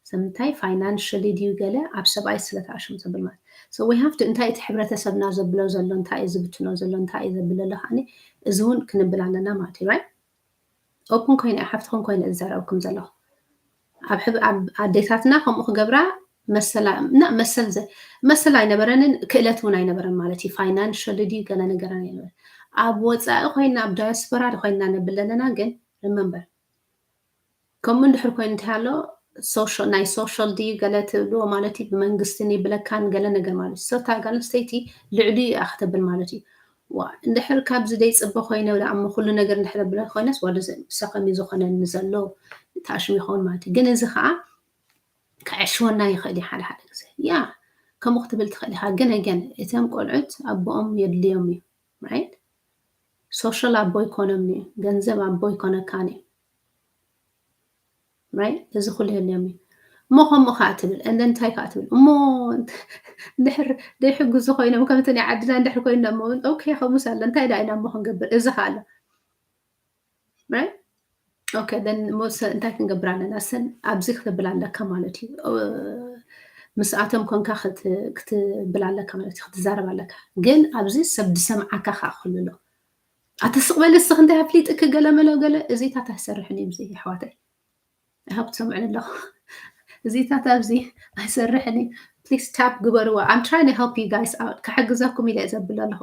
ሰምንታይ financially ድዩ ገለ ኣብ ሰብኣይ ስለ ተኣሽሙ ዘብል ማለት። So we have to፣ እንታይ እቲ ሕብረተሰብና ዘብሎ ዘሎ፣ እንታይ እዩ ዝብትኖ ዘሎ፣ እንታይ እዩ ዘብል ዘሎ ከዓኒ እዚ እውን ክንብል ኣለና ማለት እዩ። Right? Open ኮይነ እየ፣ ሓፍትኹም ኮይነ እዛረብኩም ዘለኹ። ኣብ ሕብ-፣ ኣብ ኣዴታትና ከምኡ ክገብራ መሰላ፣ እና መሰል ዘ-፣ መሰል ኣይነበረንን፣ ክእለት እውን ኣይነበረን ማለት እዩ። Financially ድዩ ገለ ነገረን ኣይነበረን። ኣብ ወፃኢ ኮይና፣ ኣብ ዳያስፖራ ኮይና ነብል ዘለና፣ ግን remember፣ ከምኡ እንድሕር ኮይኑ እንታይ ኣሎ፣ social፣ ናይ social ድዩ ገለ ትብልዎ ማለት እዩ፣ ብመንግስቲ ይብለካን ገለ ነገር ማለት እዩ። So እታ ጓል ኣንስተይቲ ልዕሊኡ እያ ክተብል ማለት እዩ። ዋ፣ እንድሕር ካብዚ ደይፅበ ኮይነ ደኣ እሞ ኩሉ ነገር እንድሕር ብለ ኮይነስ፣ ወደ ሰ-፣ ሰኸሚ ዝኾነኒ ዘሎ ተኣሽሙ ይኸውን ማለት እዩ። ግን እዚ ከዓ ከዕሽወና ይኽእል እዩ ሓደ ሓደ ግዜ። ያ፣ ከምኡ ክትብል ትኽእል ኢኻ። ግን again፣ እቶም ቆልዑት ኣቦኦም የድልዮም እዩ። Right? Social ኣቦ ይኮኖም እዩ። ገንዘብ ኣቦ ይኮነካን እዩ። Right? እዚ ኩሉ የድልዮም እዩ። እሞ ከምኡ ከዓ ትብል፣ and then እንታይ ከዓ ትብል? እሞ እንድሕር ዘይሕግዙ ኮይኖም፣ ከምቲ ናይ ዓድና እንድሕር ኮይኖም፣ እሞ okay፣ ከምኡስ ኣሎ፣ እንታይ ደኣ ኢና እሞ ክንገብር? እዚ ከዓ ኣሎ። Right? Okay, then እሞ ሰ-፣ እንታይ ክንገብር ኣለና? ሰን ኣብዚ ክትብል ኣለካ ማለት እዩ። እ፣ ምስኣቶም ኮንካ ክት-፣ ክትብል ኣለካ ማለት እዩ፣ ክትዛረብ ኣለካ። ግን ኣብዚ ሰብ ዝሰምዓካ ከዓ ክህሉ ኣሎ። ኣቲ ስቕ በሊ እስኺ፣ እንታይ ኣፍሊጥኪ ገለ መለ ገለ፣ እዚታት ኣይሰርሕን እዩ እዚ፣ ኣሕዋተይ። I hope ትሰምዑኒ ኣለኹ። እዚታት ኣብዚ ኣይሰርሕን እዩ። Please tap ግበርዎ። I'm trying to help you guys out። ክሕግዘኩም ኢለ እየ ዘብል ኣለኹ።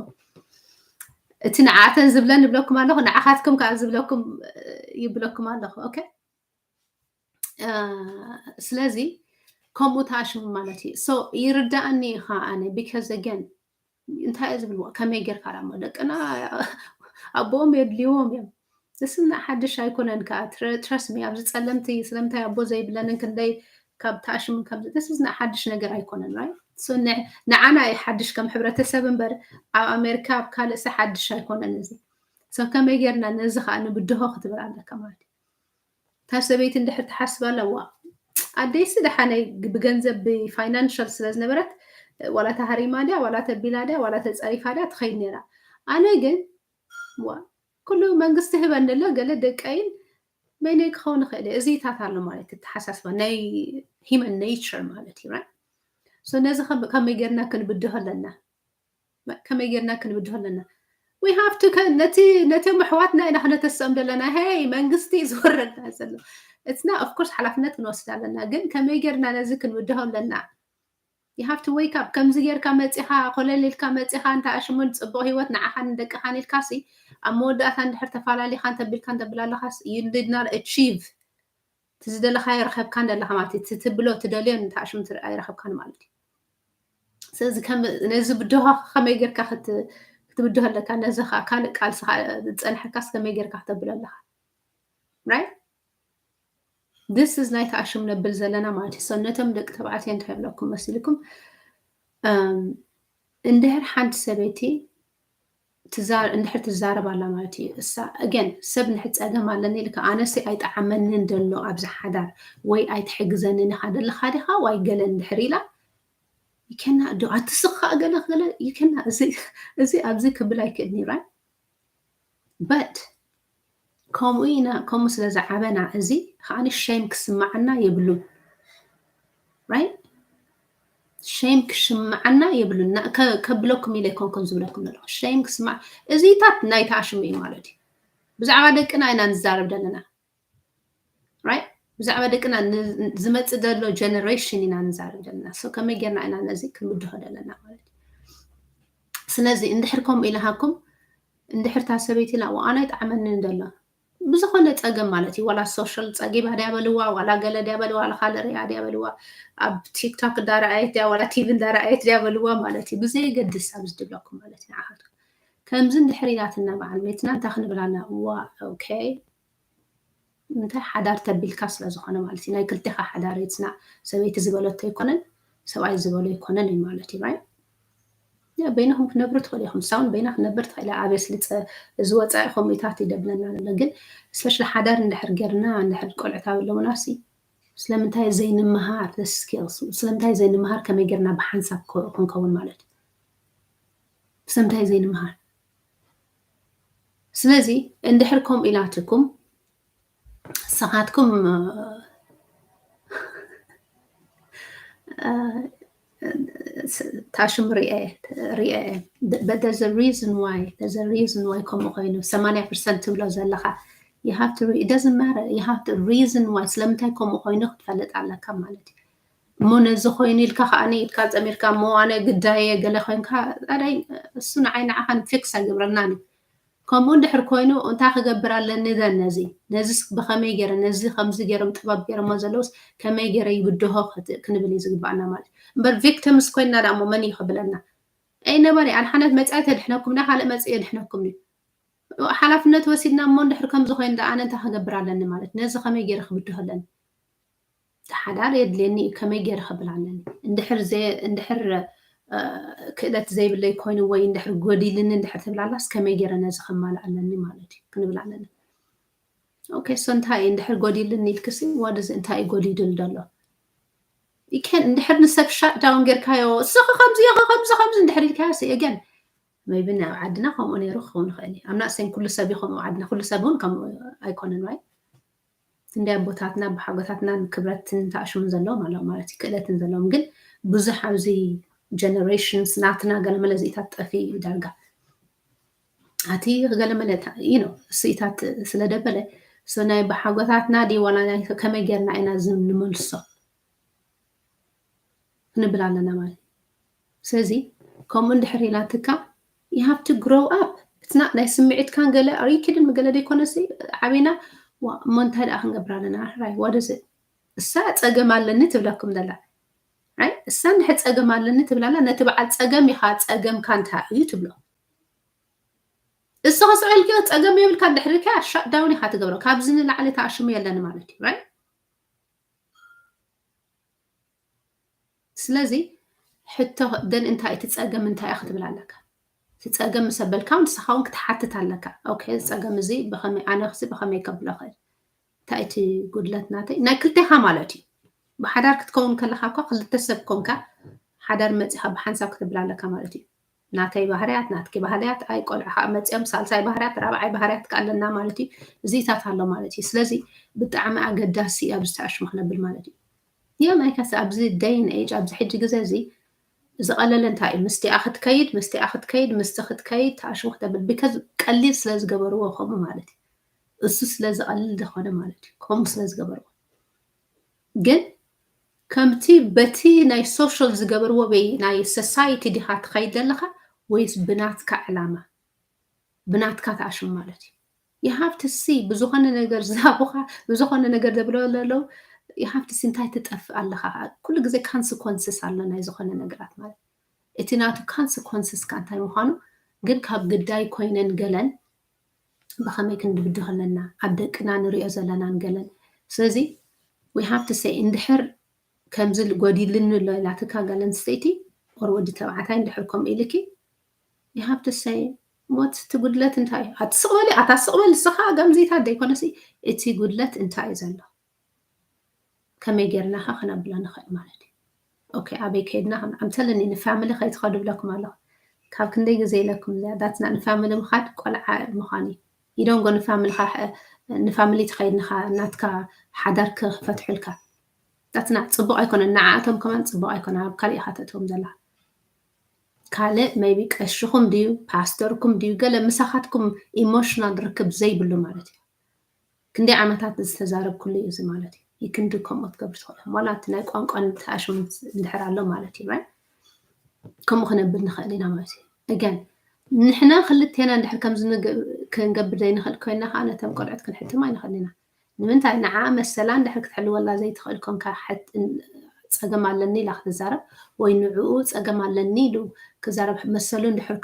እቲ ንዓተን ዝብለን ይብለኩም ኣለኹ፣ ንዓኻትኩም ከዓ ዝብለኩም፣ እ፣ ይብለኩም ኣለኹ። Okay? እ፣ ስለዚ ከምኡ ተኣሽሙ ማለት እዩ። So ይርዳእኒ ከዓ ኣነ፣ because again፣ እንታይ እየ ዝብልዎ? ከመይ ጌርካ ደኣ እሞ ደቅና ኣቦኦም የድልይዎም እዮም። This is not ሓድሽ ኣይኮነን ከዓ። Tr-፣ trust me፣ ኣብዚ ጸለምቲ ስለምንታይ ኣቦ ዘይብለንን ክንደይ ካብ ተኣሽሙን ከምዚ፣ this is not ሓድሽ ነገር ኣይኮነን፣ right? So ን-፣ ንዓና እዩ ሓድሽ ከም ሕብረተሰብ እምበር፣ ኣብ ኣሜሪካ፣ ኣብ ካልእ ሰ ሓድሽ ኣይኮነን እዚ። So ከመይ ጌርና ነዚ ከዓ ንብድሆ ክትብል ኣለካ ማለት እዩ። እታ ሰበይቲ እንድሕር ትሓስብ ኣለዋ፣ ኣደይሲ ደሓነይ ብገንዘብ ብፋይናንሻል ስለ ዝነበረት፣ ዋላ ተሃሪማ ድያ፣ ዋላ ተቢላ ድያ፣ ዋላ ተጸሪፋ ድያ ትኸይድ ነይራ። ኣነ ግን፣ ዋ፣ ኩሉ መንግስቲ ህበኒ ኣሎ፣ ገለ ደቀይን በይነይ ክኸውን ይኽእል እየ። እዚታት ኣሎ ማለት እዩ፣ ኣተሓሳስባ ናይ ሂመን ኔቸር ማለት እዩ፣ right? So ነዚ ከ-፣ ከመይ ጌርና ክንብድሆ ኣለና? ከመይ ጌርና ክንብድሆ ኣለና? We have to ከ-፣ ነቲ፣ ነቶም ኣሕዋትና ኢና ክነተስኦም ዘለና። ሄይ፣ መንግስቲ እዩ ዝወረድና ዘሎ። It's not, of course ሓላፍነት ክንወስድ ኣለና፣ ግን ከመይ ጌርና ነዚ ክንብድሆ ኣለና? You have to wake up። ከምዚ ጌርካ መጺኻ፣ ኮለል ኢልካ መጺኻ፣ እንተ ኣሽሙን ጽቡቕ ህይወት ንዓኻን ንደቅኻን ኢልካሲ፣ ኣብ መወዳእታ እንድሕር ተፋላሊኻ እንተቢልካ እንተብላ ኣለኻስ፣ you did not achieve። እቲ ዝደለኻዮ ረኸብካን ዘለኻ ማለት እዩ። እቲ ትብሎ፣ ትደልዮ ንትኣሽሙ ትር-፣ ኣይረኸብካን ማለት እዩ። ስለዚ ከም-፣ ነዚ ብድሆኻ ከመይ ጌርካ ክት-፣ ክትብድሆ ኣለካ? ነዚ ኸኣ ካልእ ቃልሲ ኸኣ ዝጸንሐካስ ከመይ ጌርካ ክተብሎ ኣለኻ? Right? This is ናይ ተኣሽሙ ነብል ዘለና ማለት እዩ። So ነቶም ደቂ ተባዕትዮ እንታይ ይብለኩም መሲልኩም? እም፣ እንድሕር ሓንቲ ሰበይቲ ትዛ-፣ እንድሕር ትዛረብ ኣላ ማለት እዩ። እሳ፣ again፣ ሰብ እንድሕር ጸገም ኣለኒ ኢልካ፣ ኣነሲ ኣይጠዓመንን ደሎ ኣብዚ ሓዳር፣ ወይ ኣይትሕግዘንን ኢኻ ደለኻ ዲኻ፣ ወይ ገለ እንድሕር ኢላ፣ you cannot do፣ ኣቲ ስኻ ገለ ገለ፣ you cannot፣ እዚ፣ እዚ ኣብዚ ክብል ኣይክእልን እዩ፣ right? But ከምኡ ኢና፣ ከምኡ ስለ ዝዓበና እዚ ከዓኒ ሸይም ክስምዓና የብሉን። ራይት? ሸይም ክስምዓና የብሉን። ከብለኩም ኢለ ይኮንኩም ዝብለኩም ዘለኹ። ሸይም ክስማዕ፣ እዚታት ናይ ተኣሽሙ እዩ ማለት እዩ። ብዛዕባ ደቅና ኢና ንዛረብ ዘለና። ራይት? ብዛዕባ ደቅና፣ ዝመጽእ ዘሎ ጀነሬሽን ኢና ንዛረብ ዘለና። ከመይ ጌርና ኢና ነዚ ክንብድሆ ዘለና ማለት እዩ። ስለዚ እንድሕር ከምኡ ኢልሃኩም፣ እንድሕር እታ ሰበይቲ ኢላ፣ "ዋኣና ይጥዓመኒ እንደሎ" ብዝኾነ ጸገም ማለት እዩ። ዋላ ሶሻል ጸጊባ ድያ በልዋ፣ ዋላ ገለ ድያ በልዋ፣ ዋላ ካልእ ሪኣ ድያ በልዋ፣ ኣብ ቲክቶክ እንዳረኣየት ድያ፣ ዋላ ቲቪ እንዳረኣየት ድያ በልዋ ማለት እዩ። ብዘየገድስ ኣብዚ ድብለኩም ማለት እዩ። ንዓኻትኩም ከምዚ እንድሕር ኢላትና በዓል ቤትና እንታይ ክንብላና? ዋ፣ ኦኬ፣ እንታይ ሓዳር ተቢልካ ስለ ዝኾነ ማለት እዩ። ናይ ክልቴኻ ሓዳር ይጽናዕ። ሰበይቲ ዝበለቶ ኣይኮነን፣ ሰብኣይ ዝበሎ ኣይኮነን እዩ ማለት እዩ። ራይት? ያ፣ በይንኹም ክትነብሩ ትኽእሉ ኢኹም። ንሳ እውን በይና ክትነብር ትኽእል እያ። ኣበስ ልጸ-፣ እዚ ወጻኢ ከምኡታት ይደብለና ኣሎ። ግን ስፔሻሊ ሓዳር እንድሕር ጌርና፣ እንድሕር ቆልዑት ኣለውና ሲ፣ ስለምንታይ ዘይንምሃር the skills? ስለምንታይ ዘይንምሃር ከመይ ጌርና ብሓንሳብ ኮ-፣ ክንከውን ማለት እዩ? ስለምንታይ ዘይንምሃር? ስለዚ እንድሕር ከምኡ ኢላትኩም ንስኻትኩም፣ እ፣ ስ-፣ ታሽም ሪኤ፣ ሪኤ። But there's a reason why, there's a reason why ከምኡ ኮይኑ። ሰማንያ ፐርሰንት ትብሎ ዘለኻ፣ you have to re-, it doesn't matter, you have to reason why፣ ስለምንታይ ከምኡ ኮይኑ ክትፈልጥ ኣለካ ማለት እዩ። እሞ ነዚ ኮይኑ ኢልካ ከዓኒ ኢድካ ጸሚርካ፣ እሞ ኣነ ግዳየ ገለ ኮይንካ፣ ኣዳይ፣ እሱ ንዓይ ንዓኻን ፊክስ ኣይገብረልናን እዩ። ከምኡ እንድሕር ኮይኑ፣ እንታይ ክገብር ኣለኒ ዘን ነዚ? ነዚስ ብኸመይ ገይረ፣ ነዚ ከምዚ ገይሮም ጥበብ ገይሮሞ ዘለውስ ከመይ ገይረ ይብድሆ ክት-፣ ክንብል እዩ ዝግባኣና ማለት እዩ። እምበር ቪክቲምስ ኮይንና ደኣ እሞ መን እዩ ክብለና? ኣይ ነበሪ፣ ኣድሓነት መጺኣ ተድሕነኩም፣ ና ካልእ መጺእ የድሕነኩም እዩ። ሓላፍነት ወሲድና እሞ እንድሕር ከምዚ ኮይኑ ደኣ ኣነ እንታይ ክገብር ኣለኒ ማለት? ነዚ ከመይ ገይረ ክብድሆ ኣለኒ? ሓዳር የድልየኒ እዩ፣ ከመይ ገይረ ክብል ኣለኒ? እንድሕር ዘ-፣ እንድሕር፣ እ፣ ክእለት ዘይብለይ ኮይኑ ወይ እንድሕር ጎዲልኒ እንድሕር ትብል ኣላስ ከመይ ገይረ ነዚ ከማልእ ኣለኒ ማለት እዩ ክንብል ኣለና። ኦኬ፣ ሶ እንታይ እዩ እንድሕር ጎዲልኒ ኢልክሲ፣ what is፣ እንታይ እዩ ጎዲሉ ዘሎ? You can፣ እንድሕር ንሰብ ሻት ዳውን ጌርካዮ፣ እስኺ ከምዚ ኢኺ፣ ከምዚ፣ ከምዚ እንድሕር ኢልካዮ ሲ፣ again፣ maybe ኣብ ዓድና ከምኡ ነይሩ ክኸውን ይኽእል እዩ። I'm not saying ኩሉ ሰብ እዩ ከምኡ፣ ዓድና ኩሉ ሰብ እውን ከምኡ ኣይኮነን፣ right? ክንደይ ኣቦታትና ብሓጎታትናን ክብረትን ተኣሽሙን ዘለዎም ኣለዉ ማለት እዩ፣ ክእለትን ዘለዎም። ግን ብዙሕ ኣብዚ ጀነሬሽንስ ናትና ገለመለ እዚኢታት ጠፊኡ እዩ ዳርጋ። ኣቲ ገለመለ ታ-፣ you know፣ እዚኢታት ስለ ደበለ፣ so ናይ ብሓጎታትና ድዩ ዋላ ናይ ከመይ ጌርና ኢና እዚ ንመልሶ ክንብል ኣለና ማለት እዩ። ስለዚ ከምኡ እንድሕር ኢላትካ፣ you have to grow up። It's not ናይ ስምዒትካን ገለ፣ are you kidding me? ገለ ዘይኮነሲ ዓቢና፣ ዋ፣ እሞ እንታይ ደኣ ክንገብር ኣለና? ሕራይ፣ what is it? እሳ ጸገም ኣለኒ ትብለኩም ዘላ። Right? እሳ እንድሕር ጸገም ኣለኒ ትብላላ፣ ነቲ በዓል ጸገም ኢኻ፣ ጸገምካ እንታይ እዩ ትብሎ። እስኻ ስቕ ኢልካ ጸገም የብልካ እንድሕር ኢልካ፣ ሻት ዳውን ኢኻ ትገብሮ። ካብዚ ንላዕሊ ተኣሽሙ የለን ማለት እዩ። Right? ስለዚ ሕቶ ደን እንታይ፣ እቲ ጸገም እንታይ እዩ ክትብል ኣለካ። እቲ ጸገም ምስ ኣበልካ ንስኻ እውን ክትሓትት ኣለካ። ኦኬ፣ እዚ ጸገም እዚ ብኸመይ፣ ኣነ ክሲ ብኸመይ ከብሎ እኽእል? እንታይ እቲ ጉድለት ናተይ? ናይ ክልቴኻ ማለት እዩ። ብሓዳር ክትከውን ከለኻ እኳ ክልተ ሰብ ኮንካ ሓዳር መጺኻ ብሓንሳብ ክትብል ኣለካ ማለት እዩ። ናተይ ባህርያት፣ ናትኪ ባህርያት፣ ኣይ ቆልዑ ከዓ መጺኦም ሳልሳይ ባህርያት፣ ራብዓይ ባህርያት ከዓ ኣለና ማለት እዩ። እዚታት ኣሎ ማለት እዩ። ስለዚ ብጣዕሚ ኣገዳሲ እዩ ኣብዚ ተኣሽሙ ክነብል ማለት እዩ። ያ ናይ ከስ ኣብዚ day and age፣ ኣብዚ ሕጂ ግዜ እዚ ዝቐለለ እንታይ እዩ? ምስቲኣ ክትከይድ፣ ምስቲኣ ክትከይድ፣ ምስቲ ክትከይድ፣ ተኣሽሙ ክተብል። ቢካዝ ቀሊል ስለ ዝገበርዎ ከምኡ ማለት እዩ። እሱ ስለ ዝቐልል ዝኾነ ማለት እዩ። ከምኡ ስለ ዝገበርዎ። ግን ከምቲ በቲ ናይ ሶሻል ዝገበርዎ ወይ ናይ ሶሳይቲ ዲኻ ትኸይድ ዘለኻ ወይስ ብናትካ ዕላማ? ብናትካ ተኣሽሙ ማለት እዩ። You have to see፣ ብዝኾነ ነገር ዝሃቡኻ፣ ብዝኾነ ነገር ዘብሎ ዘለዉ፣ you have to see እንታይ ትጠፍእ ኣለኻ። ኩሉ ግዜ ካንስኮንስስ ኣሎ ናይ ዝኾነ ነገራት ማለት። እቲ ናቱ ካንስኮንስስ ከ እንታይ ምዃኑ ግን ካብ ግዳይ ኮይነን ገለን ብኸመይ ክንድብድሆ ኣለና፣ ኣብ ደቅና ንሪኦ ዘለናን ገለን። ስለዚ we have to say፣ እንድሕር ከምዚ ጎዲልኒ ኣሎ ኢላትካ ጓል ኣንስተይቲ or ወዲ ተባዕታይ እንድሕር ከምኡ ኢልኪ፣ you have to say፣ ሞት እቲ ጉድለት እንታይ እዩ? ኣቲ ስቕ በሊ፣ ኣታ ስቕ በሊ፣ ንስኻ ገምዚታት ዘይኮነሲ እቲ ጉድለት እንታይ እዩ ዘሎ? ከመይ ጌርና ኸ ክነብሎ ንኽእል ማለት እዩ? ኦኬ፣ ኣበይ ከይድና ከም፣ I'm telling you፣ ንፋሚሊ ከይትኸዱ ብለኩም ኣለኹ። ካብ ክንደይ ግዜ ኢለኩም እዚኣ፣ that's not ንፋሚሊ ምኻድ ቆልዓ ምዃን እዩ። ኢዶንጎ ንፋምልኻ ንፋሚሊ ትኸይድ ንኻ ናትካ ሓዳር ክፈትሑልካ። ዳትና ጽቡቕ ኣይኮነን፣ ንዓኣቶም ከማን ጽቡቕ ኣይኮነ። ኣብ ካልእ ኢኻ ተእትዎም ዘላ። ካልእ maybe ቀሽኹም ድዩ ፓስተርኩም ድዩ ገለ ምሳኻትኩም ኢሞሽናል ርክብ ዘይብሉ ማለት እዩ። ክንደይ ዓመታት ዝተዛረብኩሉ እዩ እዚ ማለት እዩ። ይክንዲ ከምኡ ትገብር ትኽእል ዋላ እቲ ናይ ቋንቋ ተኣሽሙ እንድሕር ኣሎ ማለት እዩ። ከምኡ ክነብል ንኽእል ኢና ማለት እዩ። እገን ንሕና ክልቴና እንድሕር ከምዚ ክንገብር ዘይንኽእል ኮይና ከዓ ነተን ቆልዑት ክንሕትም ኣይንኽእል ኢና። ንምንታይ ንዓ መሰላ እንድሕር ክትሕልወላ ዘይትኽእል ኮንካ ጸገም ኣለኒ ኢላ ክትዛረብ ወይ ንዕኡ ጸገም ኣለኒ ኢሉ ክዛረብ መሰሉ እንድሕር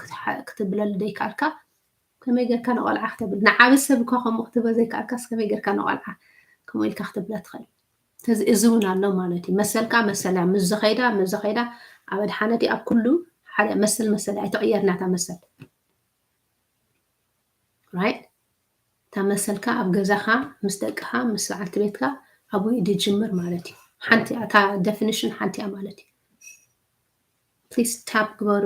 ክትብለሉ ዘይከኣልካ ከመይ ጌርካ ንቆልዓ ክተብል ንዓቢ ሰብ እኳ ከምኡ ክትበ ዘይከኣልካስ ከመይ ጌርካ ንቆልዓ ከምኡ ኢልካ ክትብላ ትኽእል። ስለዚ እዚ እውን ኣሎ ማለት እዩ። መሰልካ መሰል እያ። ምስ ዝኸይዳ ምስ ዝኸይዳ ኣብ ኣድሓነት ኣብ ኩሉ ሓደ መሰል መሰል እያ። ኣይትቕየር ናታ መሰል right። እታ መሰልካ ኣብ ገዛኻ ምስ ደቅኻ ምስ በዓልቲ ቤትካ ኣብኡ እዩ ዝጅምር ማለት እዩ። ሓንቲ እያ እታ ደፊኒሽን ሓንቲ እያ ማለት እዩ። ፕሊስ ታፕ ግበሩ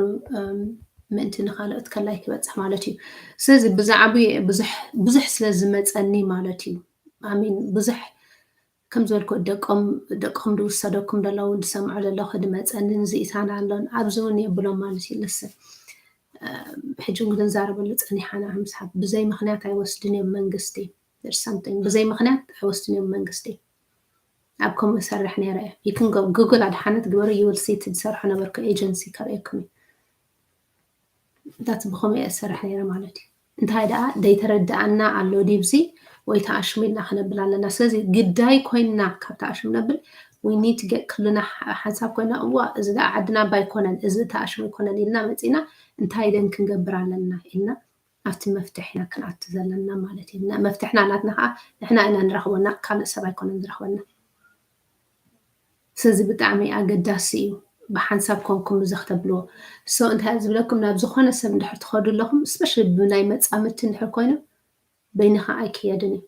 ምእንቲ ንካልኦት ከላይ ክበፅሕ ማለት እዩ። ስለዚ ብዛዕባ ብዙሕ ስለ ዝመፀኒ ማለት እዩ። ኣሚን ብዙሕ ከም ዝበልኩ ደቆም ደቅኹም ዝውሰደኩም ዘለዉ ዝሰምዑ ዘለኹ ዝመፀኒ ንዝኢታን ኣሎን ኣብዚ እውን የብሎም ማለት እዩ። ልስን ሕጂ እውን ክንዛረበሉ ፀኒሓና ምስሓብ ብዘይ ምክንያት ኣይወስድን እዮም መንግስቲ something ብዘይ ምክንያት ኣይወስድን እዮም መንግስቲ። ኣብ ከምኡ ሰርሕ ነይረ እየ። You can go Google ኣድሓነት ግበሩ you will see እቲ ዝሰርሖ ነበርኩ ኤጀንሲ ከርእየኩም እዩ። ዳት ብኸምኡ እየ ዝሰርሕ ነይረ ማለት እዩ። እንታይ ደኣ ዘይተረድኣና ኣሎ ዲብዚ ወይ ተኣሽሙ ኢልና ክነብል ኣለና። ስለዚ ግዳይ ኮይንና ካብ ተኣሽሙ ነብል we need to get ክልና ሓንሳብ ኮይና እዋ እዚ ደኣ ዓድና ባ ኣይኮነን እዚ ተኣሽሙ ኣይኮነን ኢልና መፂና እንታይ ደን ክንገብር ኣለና ኢልና ኣብቲ መፍትሕ ኢና ክንኣቱ ዘለና ማለት እዩ። መፍትሕና ናትና ከዓ ንሕና ኢና ንረኽቦና ካልእ ሰብ ኣይኮነን ዝረኽበና። ስለዚ ብጣዕሚ ኣገዳሲ እዩ ብሓንሳብ ኮንኩም እዚ ክተብልዎ። So እንታይ ዝብለኩም ናብ ዝኾነ ሰብ እንድሕር ትኸዱ ኣለኹም especially ብናይ መፃምድቲ እንድሕር ኮይኑ በይንኻ ኣይክየድን እዩ።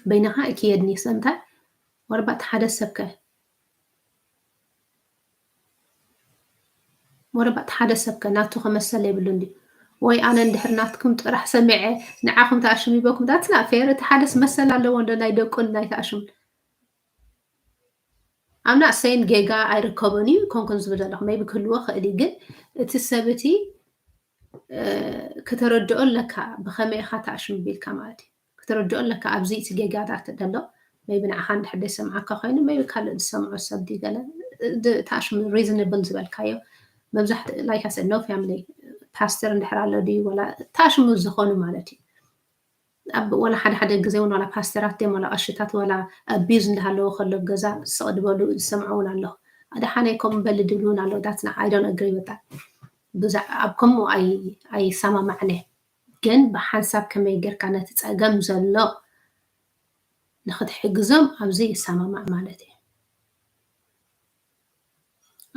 በይንኻ ኣይክየድን እዩ። ስለምንታይ ወረባት ሓደ ሰብ ከ ወረባት ሓደ ሰብ ከ ናቱ ክመሰል የብሉን ድዩ? ወይ ኣነ እንድሕር ናትኩም ጥራሕ ሰሚዐ ንዓኹም ተኣሽሚበኩም that's not fair። እቲ ሓደስ መሰል ኣለዎ እንዶ ናይ ደቁን ናይ ተኣሽሙን I'm not saying ጌጋ ኣይርከቦን እዩ ኮንኩን ዝብል ዘለኹ maybe ክህልዎ ክእል እዩ ግን እቲ ሰብ እቲ ከተረድኦ ኣለካ ብኸመይ ኢኻ ተኣሽሙ ቢልካ ማለት እዩ። ከተረድኦ ኣለካ ኣብዚ እቲ ጌጋታት ዘሎ maybe ንዓኻ እንድሕር ዘይሰምዓካ ኮይኑ maybe ካልእ ዝሰምዖ ሰብ ድዩ ገለ ተኣሽሙ reasonable ዝበልካዮ መብዛሕትኡ like I said no family pastor እንድሕር ኣሎ ድዩ ወላ ተኣሽሙ ዝኾኑ ማለት እዩ። ኣብ ወላ ሓደ ሓደ ግዜ እውን ወላ ፓስተራት ድዮም ወላ ቀሽታት ወላ abuse እንዳሃለዎ ከሎ ገዛ ስቕ ዝበሉ ዝሰምዖ እውን ኣለኹ። ኣድሓነይ ከምኡ በሊ ድብሉ እውን ኣለዉ that's not I don't agree with that። ኣብ ከምኡ ኣይሰማማዕን እየ። ግን ብሓንሳብ ከመይ ጌርካ ነቲ ጸገም ዘሎ ንኽትሕግዞም ኣብዚ ይሰማማዕ ማለት እየ።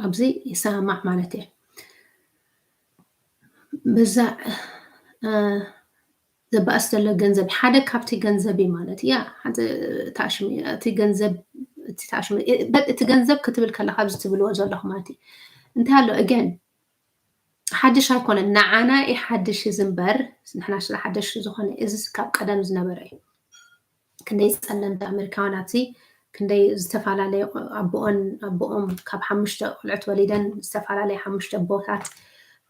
ኣብዚ ይሰማማዕ ማለት እየ። በዛ ዘባእስ ዘሎ ገንዘብ ሓደ ካብቲ ገንዘብ እዩ ማለት እያ። ተኣሽሙ እቲ ገንዘብ እቲ ተኣሽሙ እቲ ገንዘብ ክትብል ከለካ ኣብዚ ትብልዎ ዘለኹ ማለት እዩ። እንታይ ኣሎ again ሓድሽ ኣይኮነን ንዓና እዩ ሓድሽ እዚ እምበር ንሕና ስለ ሓደሽ ዝኾነ እዚ ካብ ቀደም ዝነበረ እዩ። ክንደይ ጸለምቲ ኣመሪካውያን ኣብዚ ክንደይ ዝተፈላለየ ኣቦኦን ኣቦኦም ካብ ሓሙሽተ ቆልዑት ወሊደን ዝተፈላለየ ሓሙሽተ ኣቦታት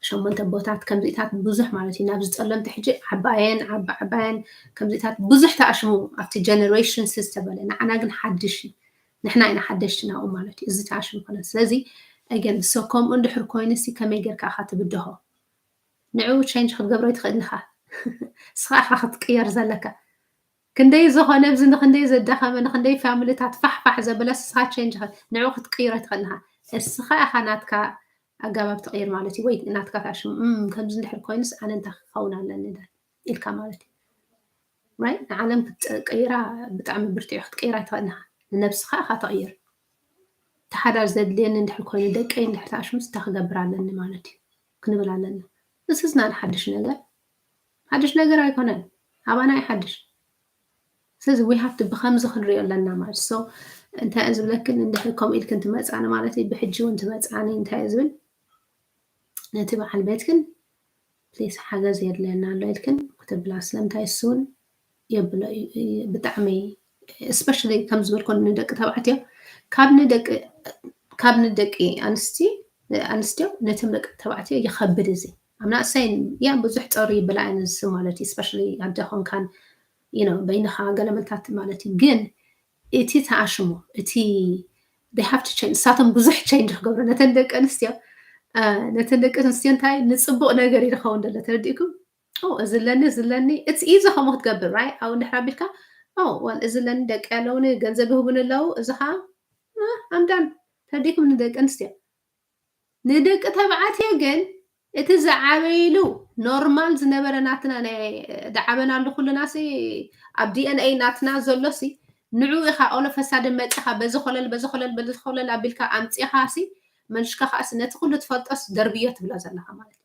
ሸሞንተ ኣቦታት ከምዚታት ብዙሕ ማለት እዩ ናብዚ ጸለምቲ ሕጂ ዓባየን ዓባ ዓባየን ከምዚታት ብዙሕ ተኣሽሙ ኣብቲ generation ዝተበለ ንዓና ግን ሓድሽ እዩ ንሕና ኢና ሓደሽቲ ናብኡ ማለት እዩ እዚ ተኣሽሙ ኮነ ስለዚ again so ከምኡ እንድሕር ኮይኑ ሲ ከመይ ጌርካ ኢኻ ትብድሆ ንዕኡ change ክትገብሮ ይትኽእል ኢኻ ስኻ ኢኻ ክትቅየር ዘለካ ክንደይ ዝኾነ ኣብዚ ንክንደይ ዘዳኸመ ንክንደይ ፋሚሊታት ፋሕፋሕ ዘበለ ስኻ change ንዕኡ ክትቅይሮ ይትኽእል ኢኻ እስኻ ኢኻ ናትካ ኣጋባብ ትቕይር ማለት እዩ ወይ ናትካ ታሽሙ ከምዚ እንድሕር ኮይኑስ ኣነ እንታይ ክኸውን ኣለኒ ኢልካ ማለት እዩ right ንዓለም ክትቅይራ ብጣዕሚ ብርትዑ ክትቅይራ ይትኽእል ኢኻ ንነብስኻ ኢኻ ተቕይር ተሓዳር ዘድልየኒ እንድሕር ኮይኑ ደቀይ እንድሕር ታሽሙስ እንታይ ክገብር ኣለኒ ማለት እዩ ክንብል ኣለና this is not ሓድሽ ነገር ሓድሽ ነገር ኣይኮነን ኣባና እዩ ሓድሽ ስለዚ we have to ብከምዚ ክንሪኦ ኣለና ማለት so እንታይ ዝብለክን እንድሕር ከምኡ ኢልክን ትመፃኒ ማለት እዩ ብሕጂ እውን ትመፃኒ እንታይ ዝብል ነቲ በዓል ቤትክን ፕሊስ ሓገዝ የድልየና ኣሎ ኢልክን ክትብላ። ስለምንታይ እሱ እውን የብሎ እዩ። ብጣዕሚ፣ እስፔሻሊ ከም ዝበልኮ ንደቂ ተባዕትዮ፣ ካብ ንደቂ ካብ ንደቂ ኣንስቲ ኣንስትዮ ነቶም ደቂ ተባዕትዮ ይኸብድ። እዚ ኣብ ናእሰይን ያ ብዙሕ ጸሩ ይብላ እየን፣ እዚ ማለት እዩ። እስፔሻሊ ኣደ ኮንካን፣ you know፣ በይንኻ ገለመልታት ማለት እዩ። ግን እቲ ተኣሽሞ፣ እቲ they have to change፣ ንሳቶም ብዙሕ ቼንጅ ክገብሩ ነተን ደቂ ኣንስትዮ፣ ነተን ደቂ ኣንስትዮ እንታይ ንጽቡቕ ነገር እዩ ዝኸውን ዘሎ፣ ተረዲእኩም? እዚ ኣለኒ፣ እዚ ኣለኒ፣ it's easy ከምኡ ክትገብር፣ right? ኣብኡ እንድሕር ኣቢልካ፣ well፣ እዚ ኣለኒ፣ ደቂ ኣለውኒ፣ ገንዘብ ይህቡኒ ኣለዉ፣ እዚ ኸዓ ኣምዳን፣ ተረዲእኩም? ንደቂ ኣንስትዮ። ንደቂ ተባዕትዮ ግን እቲ ዝዓበይሉ ኖርማል ዝነበረ ናትና ናይ ዝዓበናሉ ኩልና ሲ ኣብ ዲኤንኤ ናትና ዘሎ ሲ ንዑ ኢኻ ኦሎ ፈሳደ መፂኻ በዚ ኮለል በዚ ኮለል በዚ ኮለል ኣቢልካ ኣምፂኻ ሲ መልሽካ ከዓሲ ነቲ ኩሉ ትፈልጦስ ደርብዮ ትብሎ ዘለኻ ማለት እዩ።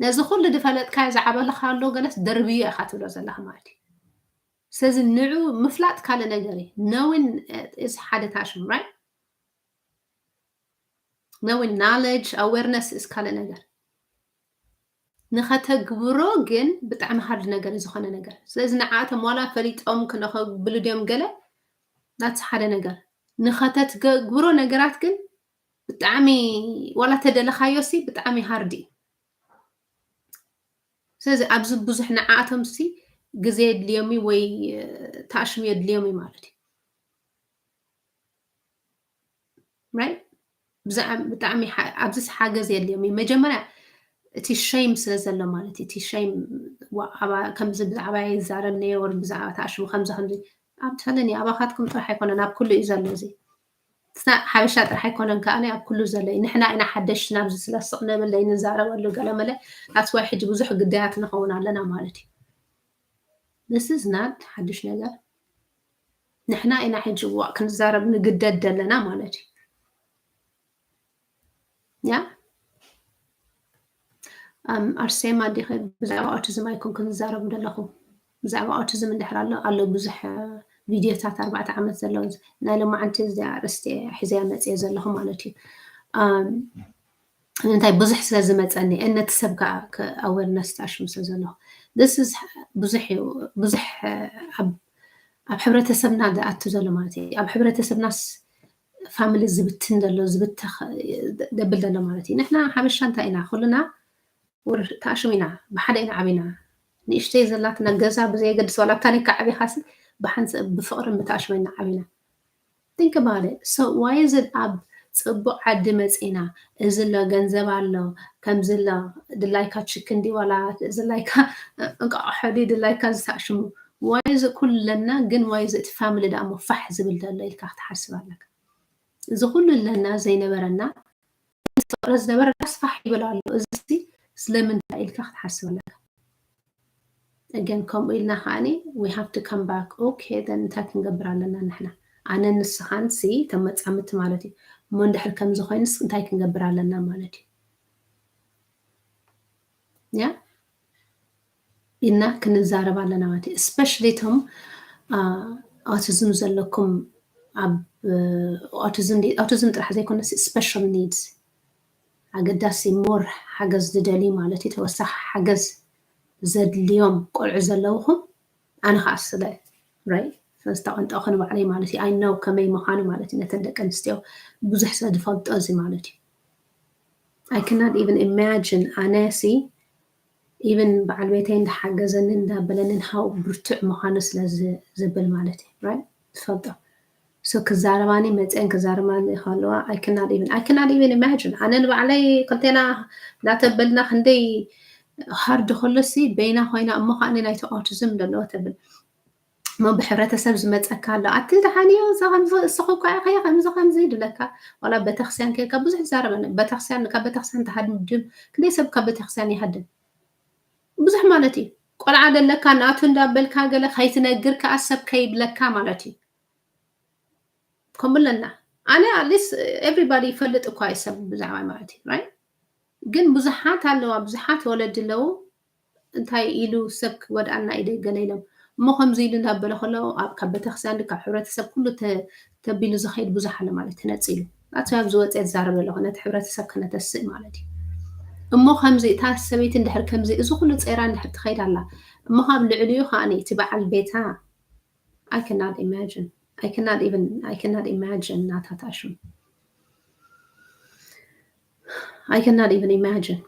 ነዚ ኩሉ ዝፈለጥካዮ ዝዓበልኻሉ ገለስ ደርብዮ ኢኻ ትብሎ ዘለኻ ማለት እዩ። ስለዚ ንዑ ምፍላጥ ካልእ ነገር እዩ። ነዊን እዚ ሓደ ታሽም ራይት ነዊን ናሌጅ ኣዌርነስ እስ ካልእ ነገር ንኸተግብሮ ግን ብጣዕሚ ሃርድ ነገር እዩ ዝኾነ ነገር። ስለዚ ንዓኣቶም ዋላ ፈሊጦም ክነኸብሉ ድዮም ገለ ናትስ ሓደ ነገር ንኸተትገብሮ ነገራት ግን ብጣዕሚ ዋላ ተደለኻዮ ሲ ብጣዕሚ ሃርድ እዩ። ስለዚ ኣብዚ ብዙሕ ንዓኣቶም ሲ ግዜ የድልዮም እዩ ወይ ታሽም የድልዮም እዩ ማለት እዩ። ራይት ብጣዕሚ ኣብዚ ሓገዝ የድልዮም እዩ። መጀመርያ እቲ ሸይም ስለ ዘሎ ማለት እዩ። እቲ ሸይም ከምዚ ብዛዕባ ይዛረብ ነየ ወር ብዛዕባ ተኣሽሙ ከምዚ ከምዚ ኣብ ተለኒ ኣባኻትኩም ጥራሕ ኣይኮነን ኣብ ኩሉ እዩ ዘሎ እዚ ሓበሻ ጥራሕ ኣይኮነን ከኣ ኣብ ኩሉ ዘሎ እዩ። ንሕና ኢና ሓደሽ ናብዚ ስለ ስቕ ነብል ዘይንዛረበሉ ገለመለ ኣትዋይ ሕጂ ብዙሕ ግዳያት ንኸውን ኣለና ማለት እዩ። This is not ሓድሽ ነገር። ንሕና ኢና ሕጂ ዋእ ክንዛረብ ንግደድ ዘለና ማለት እዩ። ያ ኣርሴማ ዲኸ ብዛዕባ ኦቲዝም ኣይኮንኩን ዝዛረብ ዘለኹ። ብዛዕባ ኦቲዝም እንድሕር ኣሎ ኣሎ ብዙሕ ቪድዮታት ኣርባዕተ ዓመት ዘለዎ ናይ ሎማዓንቲ እዚኣ ኣርእስቲ ሒዘያ መፅየ ዘለኹ ማለት እዩ። እንታይ ብዙሕ ስለ ዝመፀኒ እነቲ ሰብ ከዓ ኣዌርነስ ተኣሽሙ ስለ ዘለኹ ብዙሕ እዩ ብዙሕ ኣብ ሕብረተሰብና ዝኣቱ ዘሎ ማለት እዩ። ኣብ ሕብረተሰብናስ ፋሚሊ ዝብትን ዘሎ ዝብተኽ ደብል ዘሎ ማለት እዩ። ንሕና ሓበሻ እንታይ ኢና ኩልና ተኣሽሙ ኢና ብሓደ ኢና ዓቢና ንእሽተይ ዘላትና ገዛ ብዘየገድስ ዋላ ኣብታ ነካ ዓቢኻሲ ብሓንሰ ብፍቕርን ብተኣሽሙ ኢና ዓቢና። Think about it. So why is it ኣብ ፅቡቅ ዓዲ መፂና እዚ ኣሎ ገንዘብ ኣሎ ከምዚ ኣሎ ድላይካ ችክን ዲ ዋላ ድላይካ እንቃቆሖ ዲ ድላይካ ዝተኣሽሙ why is it ኩለና ግን why is it እቲ ፋሚሊ ደኣ ሞ ፋሕ ዝብል ዘሎ ኢልካ ክትሓስብ ኣለካ። እዚ ኩሉ ኣለና ዘይነበረና ፍቅሪ ዝነበረ ዳስ ፋሕ ይብል ኣሎ። እዚ ስለምንታይ ኢልካ ክትሓስብ ኣለካ። Again ከምኡ ኢልና ከዓኒ we have to come back okay then እንታይ ክንገብር ኣለና ንሕና ኣነ ንስኻን ሲ ተመጻምቲ ማለት እዩ። እሞ እንድሕር ከምዚ ኮይንስ እንታይ ክንገብር ኣለና ማለት እዩ። ያ ኢልና ክንዛረብ ኣለና ማለት እዩ። Especially እቶም ኣውቲዝም ዘለኩም ኣብ ኣውቲዝም ጥራሕ ዘይኮነስ special needs ኣገዳሲ more ሓገዝ ዝደልዩ ማለት እዩ ተወሳኺ ሓገዝ ዘድልዮም ቆልዑ ዘለውኹም ኣነ ከዓ ስለ right ስለዝተቐንጠኹ ንባዕለይ ማለት እዩ I know ከመይ ምዃኑ ማለት እዩ ነተን ደቂ ኣንስትዮ ብዙሕ ስለ ዝፈልጦ እዚ ማለት እዩ I cannot even imagine ኣነ ሲ even በዓል ቤተይ እንዳሓገዘኒ እንዳበለኒ how ብርቱዕ ምዃኑ ስለ ዝብል ማለት እዩ right ትፈልጦ so ክዛረባኒ መፅአን ክዛረባኒ ከለዋ I cannot even I cannot even imagine ኣነ ንባዕለይ ክልቴና እንዳተበልና ክንደይ hard ከሎ ሲ በይና ኮይና እሞ ከዓ ናይቲ autism ዘለዎ ተብል እሞ ብሕብረተሰብ ዝመፀካ ኣሎ ኣቲ ደሓን እዩ እዛ ከምዚ እስኹ እኳ ኢኸ ከምዚ ከምዚ ይብለካ ዋላ ቤተክርስትያን ከይድካ ብዙሕ ይዛረበኒ ቤተክርስትያን ካብ ቤተክርስትያን ተሃድም ክንደይ ሰብ ካብ ቤተክርስትያን ይሃድም ብዙሕ ማለት እዩ ቆልዓ ዘለካ ናቱ እንዳበልካ ገለ ከይትነግር ከዓ ሰብ ከይብለካ ማለት እዩ ከምኡ ኣለና ኣነ at least everybody ይፈልጥ እኳ እዩ ሰብ ብዛዕባ ማለት እዩ right ግን ብዙሓት ኣለዋ ብዙሓት ወለዲ ኣለዉ እንታይ ኢሉ ሰብ ክጎድኣና ኢደ ገለ ኢሎም እሞ ከምዚ ኢሉ እንዳበለ ከሎ ካብ ቤተክርስትያን ካብ ሕብረተሰብ ኩሉ ተቢሉ ዝኸይድ ብዙሕ ኣሎ ማለት ተነፂሉ ናቲ ኣብ ዝወፀ ዝዛረብ ኣለኹ ነቲ ሕብረተሰብ ከነተስእ ማለት እዩ እሞ ከምዚ እታ ሰበይቲ እንድሕር ከምዚ እዚ ኩሉ ጸይራ እንድሕር ትኸይድ ኣላ፣ እሞ ካብ ልዕሊኡ ከኣኒ እቲ በዓል ቤታ I cannot imagine. I cannot even, I cannot imagine ናታ ታሽሙ. I cannot even imagine.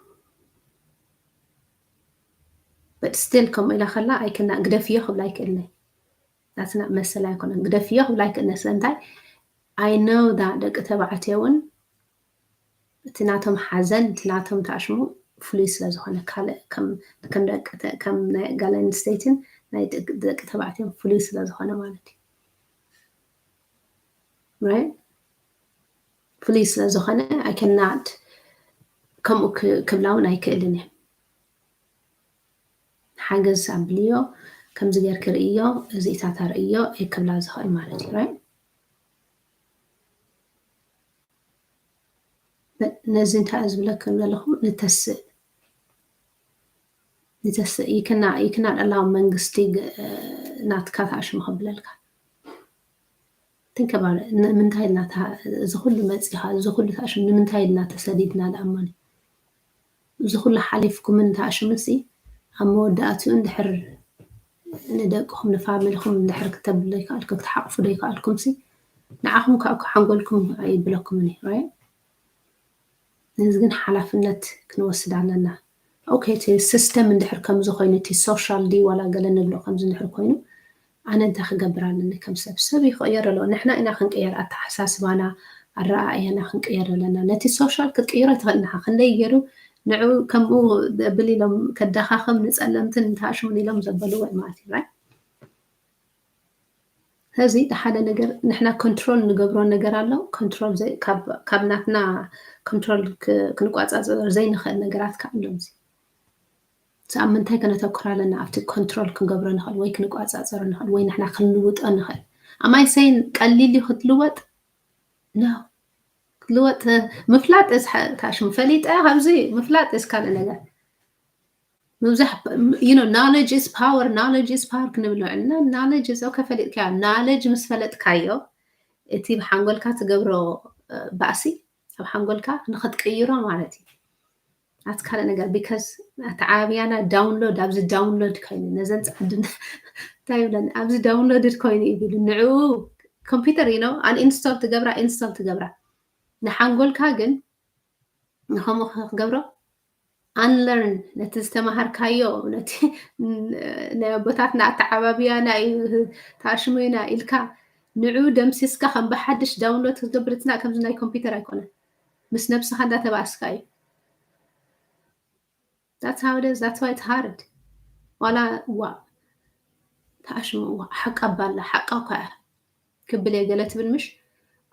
But still ከምኡ ኢላ ከላ I cannot ግደፍዮ ክብላ ኣይክእልኒ። That's not መሰል ኣይኮነን። ግደፍዮ ክብላ ኣይክእልኒ። ስለምንታይ? I know that ደቂ ተባዕትዮ እውን እቲ ናቶም ሓዘን፣ እቲ ናቶም ታሽሙ ፍሉይ ስለ ዝኾነ፣ ካልእ ከም፣ ከም ደቂ ተ-፣ ከም ናይ ጓል ኣንስተይትን ናይ ደቂ፣ ደቂ ተባዕትዮን ፍሉይ ስለ ዝኾነ ማለት እዩ። Right? ፍሉይ ስለ ዝኾነ I cannot ከምኡ ክ-፣ ክብላ እውን ኣይክእልን እየ። ሓገዝ ኣብልዮ፣ ከምዚ ጌርኪ ርእዮ፣ እዚ ኢታታ ርእዮ እየ ክብላ ዝኽእል ማለት እዩ። Right? ነ-፣ ነዚ እንታይ እየ ዝብለክን ዘለኹ? ንተስእ፣ ንተስእ። You cannot, you cannot allow መንግስቲ ግ-፣ ናትካ ታሽሙ ከብለልካ። Think about it. ንምንታይ ኢልና ታ-፣ እዚ ኩሉ መጺኻ፣ እዚ ኩሉ ታሽሙ ንምንታይ ኢልና ተሰዲድና ደኣ እሞኒ? እዚ ኩሉ ሓሊፍኩምን ታሽሙሲ ኣብ መወዳእትኡ እንድሕር ንደቅኹም ንፋሚልኹም እንድሕር ክተብሉ ዘይከኣልኩም፣ ክትሓቕፉ ዘይከኣልኩምሲ ንዓኹም ከኣ እኮ ሓንጎልኩም ኣይብለኩምን እዩ። Right? ነዚ ግን ሓላፍነት ክንወስድ ኣለና። ኦኬ፣ እቲ ሲስተም እንድሕር ከምዚ ኮይኑ፣ እቲ ሶሻል ድዩ ዋላ ገለ ንብሎ ከምዚ እንድሕር ኮይኑ፣ ኣነ እንታይ ክገብር ኣለኒ ከም ሰብ? ሰብ እዩ ክቕየር ኣለዎ። ንሕና ኢና ክንቅየር፣ ኣተሓሳስባና፣ ኣረኣእያና ክንቅየር ኣለና። ነቲ ሶሻል ክትቅይሮ ኣይትኽእልን ኢኻ። ክንደይ ገይሩ ንዕኡ ከምኡ ዘብል ኢሎም ከዳኻኽም ንጸለምትን ንታሽሙን ኢሎም ዘበልዎ እዩ ማለት እዩ። Right? ስለዚ ሓደ ነገር ንሕና ኮንትሮል ንገብሮ ነገር ኣሎ። ኮንትሮል ዘይ-፣ ካብ፣ ካብ ናትና ኮንትሮል ክ-፣ ክንቋጻጸር ዘይንኽእል ነገራት ከኣ ኣሎ። እዚ፣ እዚ ኣብ ምንታይ ከነተኩር ኣለና? ኣብቲ ኮንትሮል ክንገብሮ ንኽእል ወይ ክንቋጻጸሮ ንኽእል ወይ ንሕና ክንልውጦ ንኽእል። Am I saying ቀሊል እዩ ክትልወጥ? No። ክትልወጥ፣ ምፍላጥ is ሓ-፣ ታሽሙ ፈሊጠ ካብዚ ምፍላጥ is ካልእ ነገር። ምብዛሕ፣ you know, knowledge is power, knowledge is power ክንብል ንውዕል እና፣ knowledge is okay፣ ፈሊጥካዮ። Knowledge ምስ ፈለጥካዮ፣ እቲ ብሓንጎልካ ትገብሮ፣ እ፣ ባእሲ ኣብ ሓንጎልካ ንኽትቅይሮ ማለት እዩ። ኣቲ ካልእ ነገር፣ because ኣተዓባብያና ዳውንሎድ፣ ኣብዚ ዳውንሎድ ኮይኑ፣ ነዘን ጻዕድን እንታይ ይብለን፣ ኣብዚ ዳውንሎድድ ኮይኑ እዩ ቢሉ፣ ንዕኡ ኮምፒውተር፣ you know፣ ኣንኢንስቶል ትገብራ፣ ኢንስቶል ትገብራ። ንሓንጎልካ ግን ንኸምኡ ክገብሮ፣ ኣንለርን፣ ነቲ ዝተማሃርካዮ፣ ነቲ ናይ ኣቦታትና ኣተዓባብያና እዩ፣ ታሽሙና ኢልካ ንዕኡ ደምሲስካ ከም ብሓድሽ ዳውንሎድ ክትገብር፣ it's not ከምዚ ናይ ኮምፒውተር ኣይኮነን። ምስ ነብስኻ እንዳተባእስካ እዩ። That's how it is. That's why it's hard. ዋላ ዋ፣ ታሽሙ ዋ፣ ሓቃ ባላ፣ ሓቃ እኳ እያ ክብል እየ ገለ ትብል ምሽ?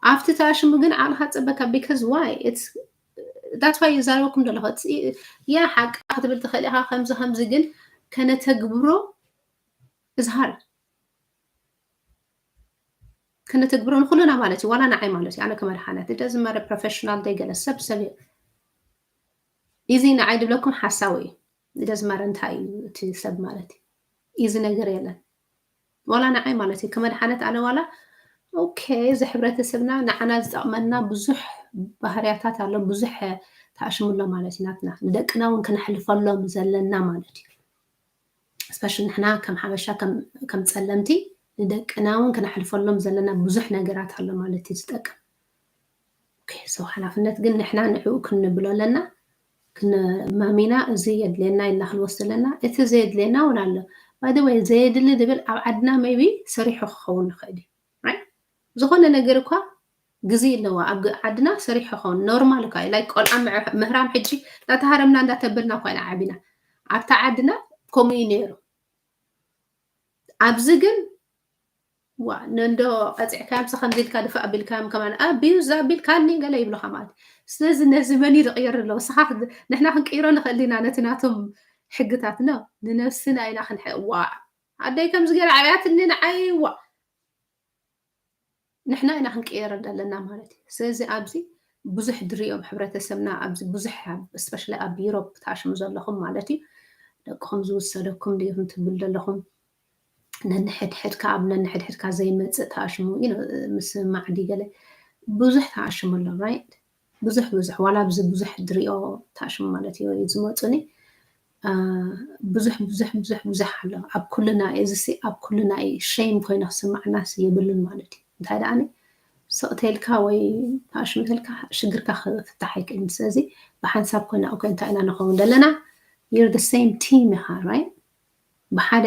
ኣብቲ ታሽሙ ግን ዓቕልኻ ጸበካ። Because why? It's, that's why ይዛረበኩም ዘለኹ። It's፣ ያ ሓቃ ክትብል ትኽእል ኢኻ፣ ከምዚ ከምዚ፣ ግን ከነተግብሮ is hard። ከነተግብሮ ንኹልና ማለት እዩ፣ ዋላ ንዓይ ማለት እዩ። ኣነ ከመድሓነት፣ it doesn't matter፣ ፕሮፌሽናል ደይ ገለ ሰብ ሰብ እዩ። ኢዚ ንዓይ ድብለኩም ሓሳዊ እዩ። It doesn't matter እንታይ እዩ እቲ ሰብ ማለት እዩ። ኢዚ ነገር የለን። ዋላ ንዓይ ማለት እዩ፣ ከመድሓነት ኣነ ዋላ፣ ኦኬ፣ እዚ ሕብረተሰብና ንዓና ዝጠቕመና ብዙሕ ባህርያታት ኣሎ፣ ብዙሕ ታሽሙ ኣሎ ማለት እዩ ናትና። ንደቅና እውን ከነሕልፈሎም ዘለና ማለት እዩ። ስፔሻሊ ንሕና ከም ሓበሻ፣ ከም፣ ከም ጸለምቲ ንደቅና እውን ከነሕልፈሎም ዘለና ብዙሕ ነገራት ኣሎ ማለት እዩ ዝጠቅም። ኦኬ፣ so ሓላፍነት ግን ንሕና ንዕኡ ክንብሎ ኣለና። ክነ-፣ ማሚና እዚ የድልየና ኢልና ክንወስድ ኣለና። እቲ ዘየድልየና እውን ኣሎ። By the way፣ ዘየድሊ ዝብል ኣብ ዓድና maybe ሰሪሑ ክኸውን ይኽእል እዩ። Right? ዝኾነ ነገር እኳ ግዜ ኣለዎ። ኣብ ግ-፣ ዓድና ሰሪሑ ክኸውን ኖርማል እኳ እዩ። ላይክ ቆልዓ ምዕ-፣ ምህራም ሕጂ እንዳተሃረምና እንዳተበልና እኳ ኢና ዓቢና። ኣብታ ዓድና ከምኡ እዩ ነይሩ። ኣብዚ ግን ዋ፣ ነንዶ ቀጺዕካዮም፣ ስ-፣ ከምዚ ኢልካ ድፋእ ኣቢልካዮም፣ ከማን ኣቢዩዝ ኣቢልካኒ ገለ ይብሉኻ ማለት እዩ። ስለዚ ነዚ መን እዩ ዝቕየር ኣለዎ? ንስኻ ክድ-፣ ንሕና ክንቅይሮ ንኽእል ኢና ነቲ ናቶም ሕግታት፣ ኖ፣ ንነብስና ኢና ክንሐ-፣ ዋ፣ ኣደይ ከምዚ ገይራ ዓብያትኒ ንዓይ፣ ዋ፣ ንሕና ኢና ክንቅየር ዘለና ማለት እዩ። ስለዚ ኣብዚ ብዙሕ ድሪኦም ሕብረተሰብና ኣብዚ ብዙሕ ኣብ፣ ስፔሻሊ ኣብ ዩሮፕ ታሽሙ ዘለኹም ማለት እዩ። ደቅኹም ዝውሰደኩም ድኢኹም ትብል ዘለኹም? ነንሕድሕድካ፣ ኣብ ነንሕድሕድካ ዘይመጽእ ታሽሙ፣ you know፣ ምስ ማዕዲ ገለ ብዙሕ ታሽሙ ኣሎ፣ ራይት? ብዙሕ ብዙሕ ዋላ ኣብዚ ብዙሕ ድሪኦ ታሽሙ ማለት እዩ ዝመፁኒ። ብዙሕ ብዙሕ ብዙሕ ብዙሕ ኣሎ ኣብ ኩልና። እዚ ኣብ ኩልና እዩ ሸይም ኮይነ ክስማዕና የብሉን ማለት እዩ። እንታይ ደኣ ስቕተልካ ወይ ታሽምተልካ ሽግርካ ክፍታሕ ኣይክእልን። ስለዚ ብሓንሳብ ኮይና እኮ እንታይ ኢና ንኸውን ዘለና? You're the same team ኢኻ right? ብሓደ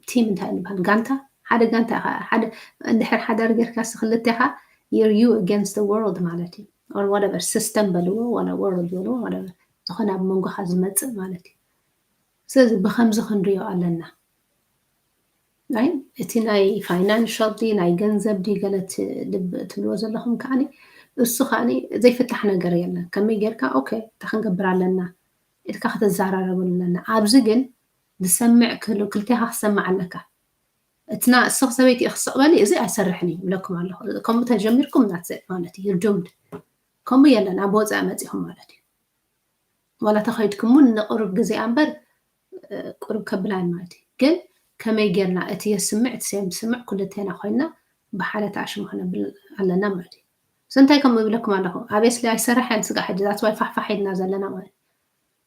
ቲም እንታይ ንበሃል ጋንታ ሓደ ጋንታ ኢኻ ሓደ እንድሕር ሓዳር ጌርካ ስክልቴኻ you're you against the world ማለት እዩ። Or whatever system በልዎ ዋላ world በልዎ whatever ዝኾነ ኣብ መንጎኻ ዝመፅእ ማለት እዩ። ስለዚ ብከምዚ ክንሪኦ ኣለና። ናይ እቲ ናይ ፋይናንሻል ዲ ናይ ገንዘብ ዲ ገለ ትብልዎ ዘለኹም ከዓኒ እሱ ከዓኒ ዘይፍታሕ ነገር የለን። ከመይ ጌርካ okay እንታይ ክንገብር ኣለና ኢልካ ከተዘራረበሉ ኣለና። ኣብዚ ግን ዝሰምዕ ክህሉ ክልቴኻ ክሰምዕ ኣለካ። እትና እስኽ ሰበይቲ ክስቕበሊ እዚ ኣይሰርሕን እዩ ብለኩም ኣለኹ። ከምኡ ተጀሚርኩም ናት ማለት እዩ doomed። ከምኡ የለን ኣብ ወፃኢ መፂኹም ማለት እዩ። ዋላ ተኸይድኩም እውን ንቁሩብ ግዜ እምበር ቁሩብ ከብላን ማለት እዩ። ግን ከመይ ጌርና እቲ የስምዕ እቲ የስምዕ ኩልቴና ኮይና ብሓደ ተኣሽሙ ክነብል ኣለና ማለት እዩ። So እንታይ ከም እብለኩም ኣለኹ ኣቤስሊ ኣይሰርሐን ስጋ ሕጂ that's why ፋሕፋሕ ኢልና ዘለና ማለት እዩ።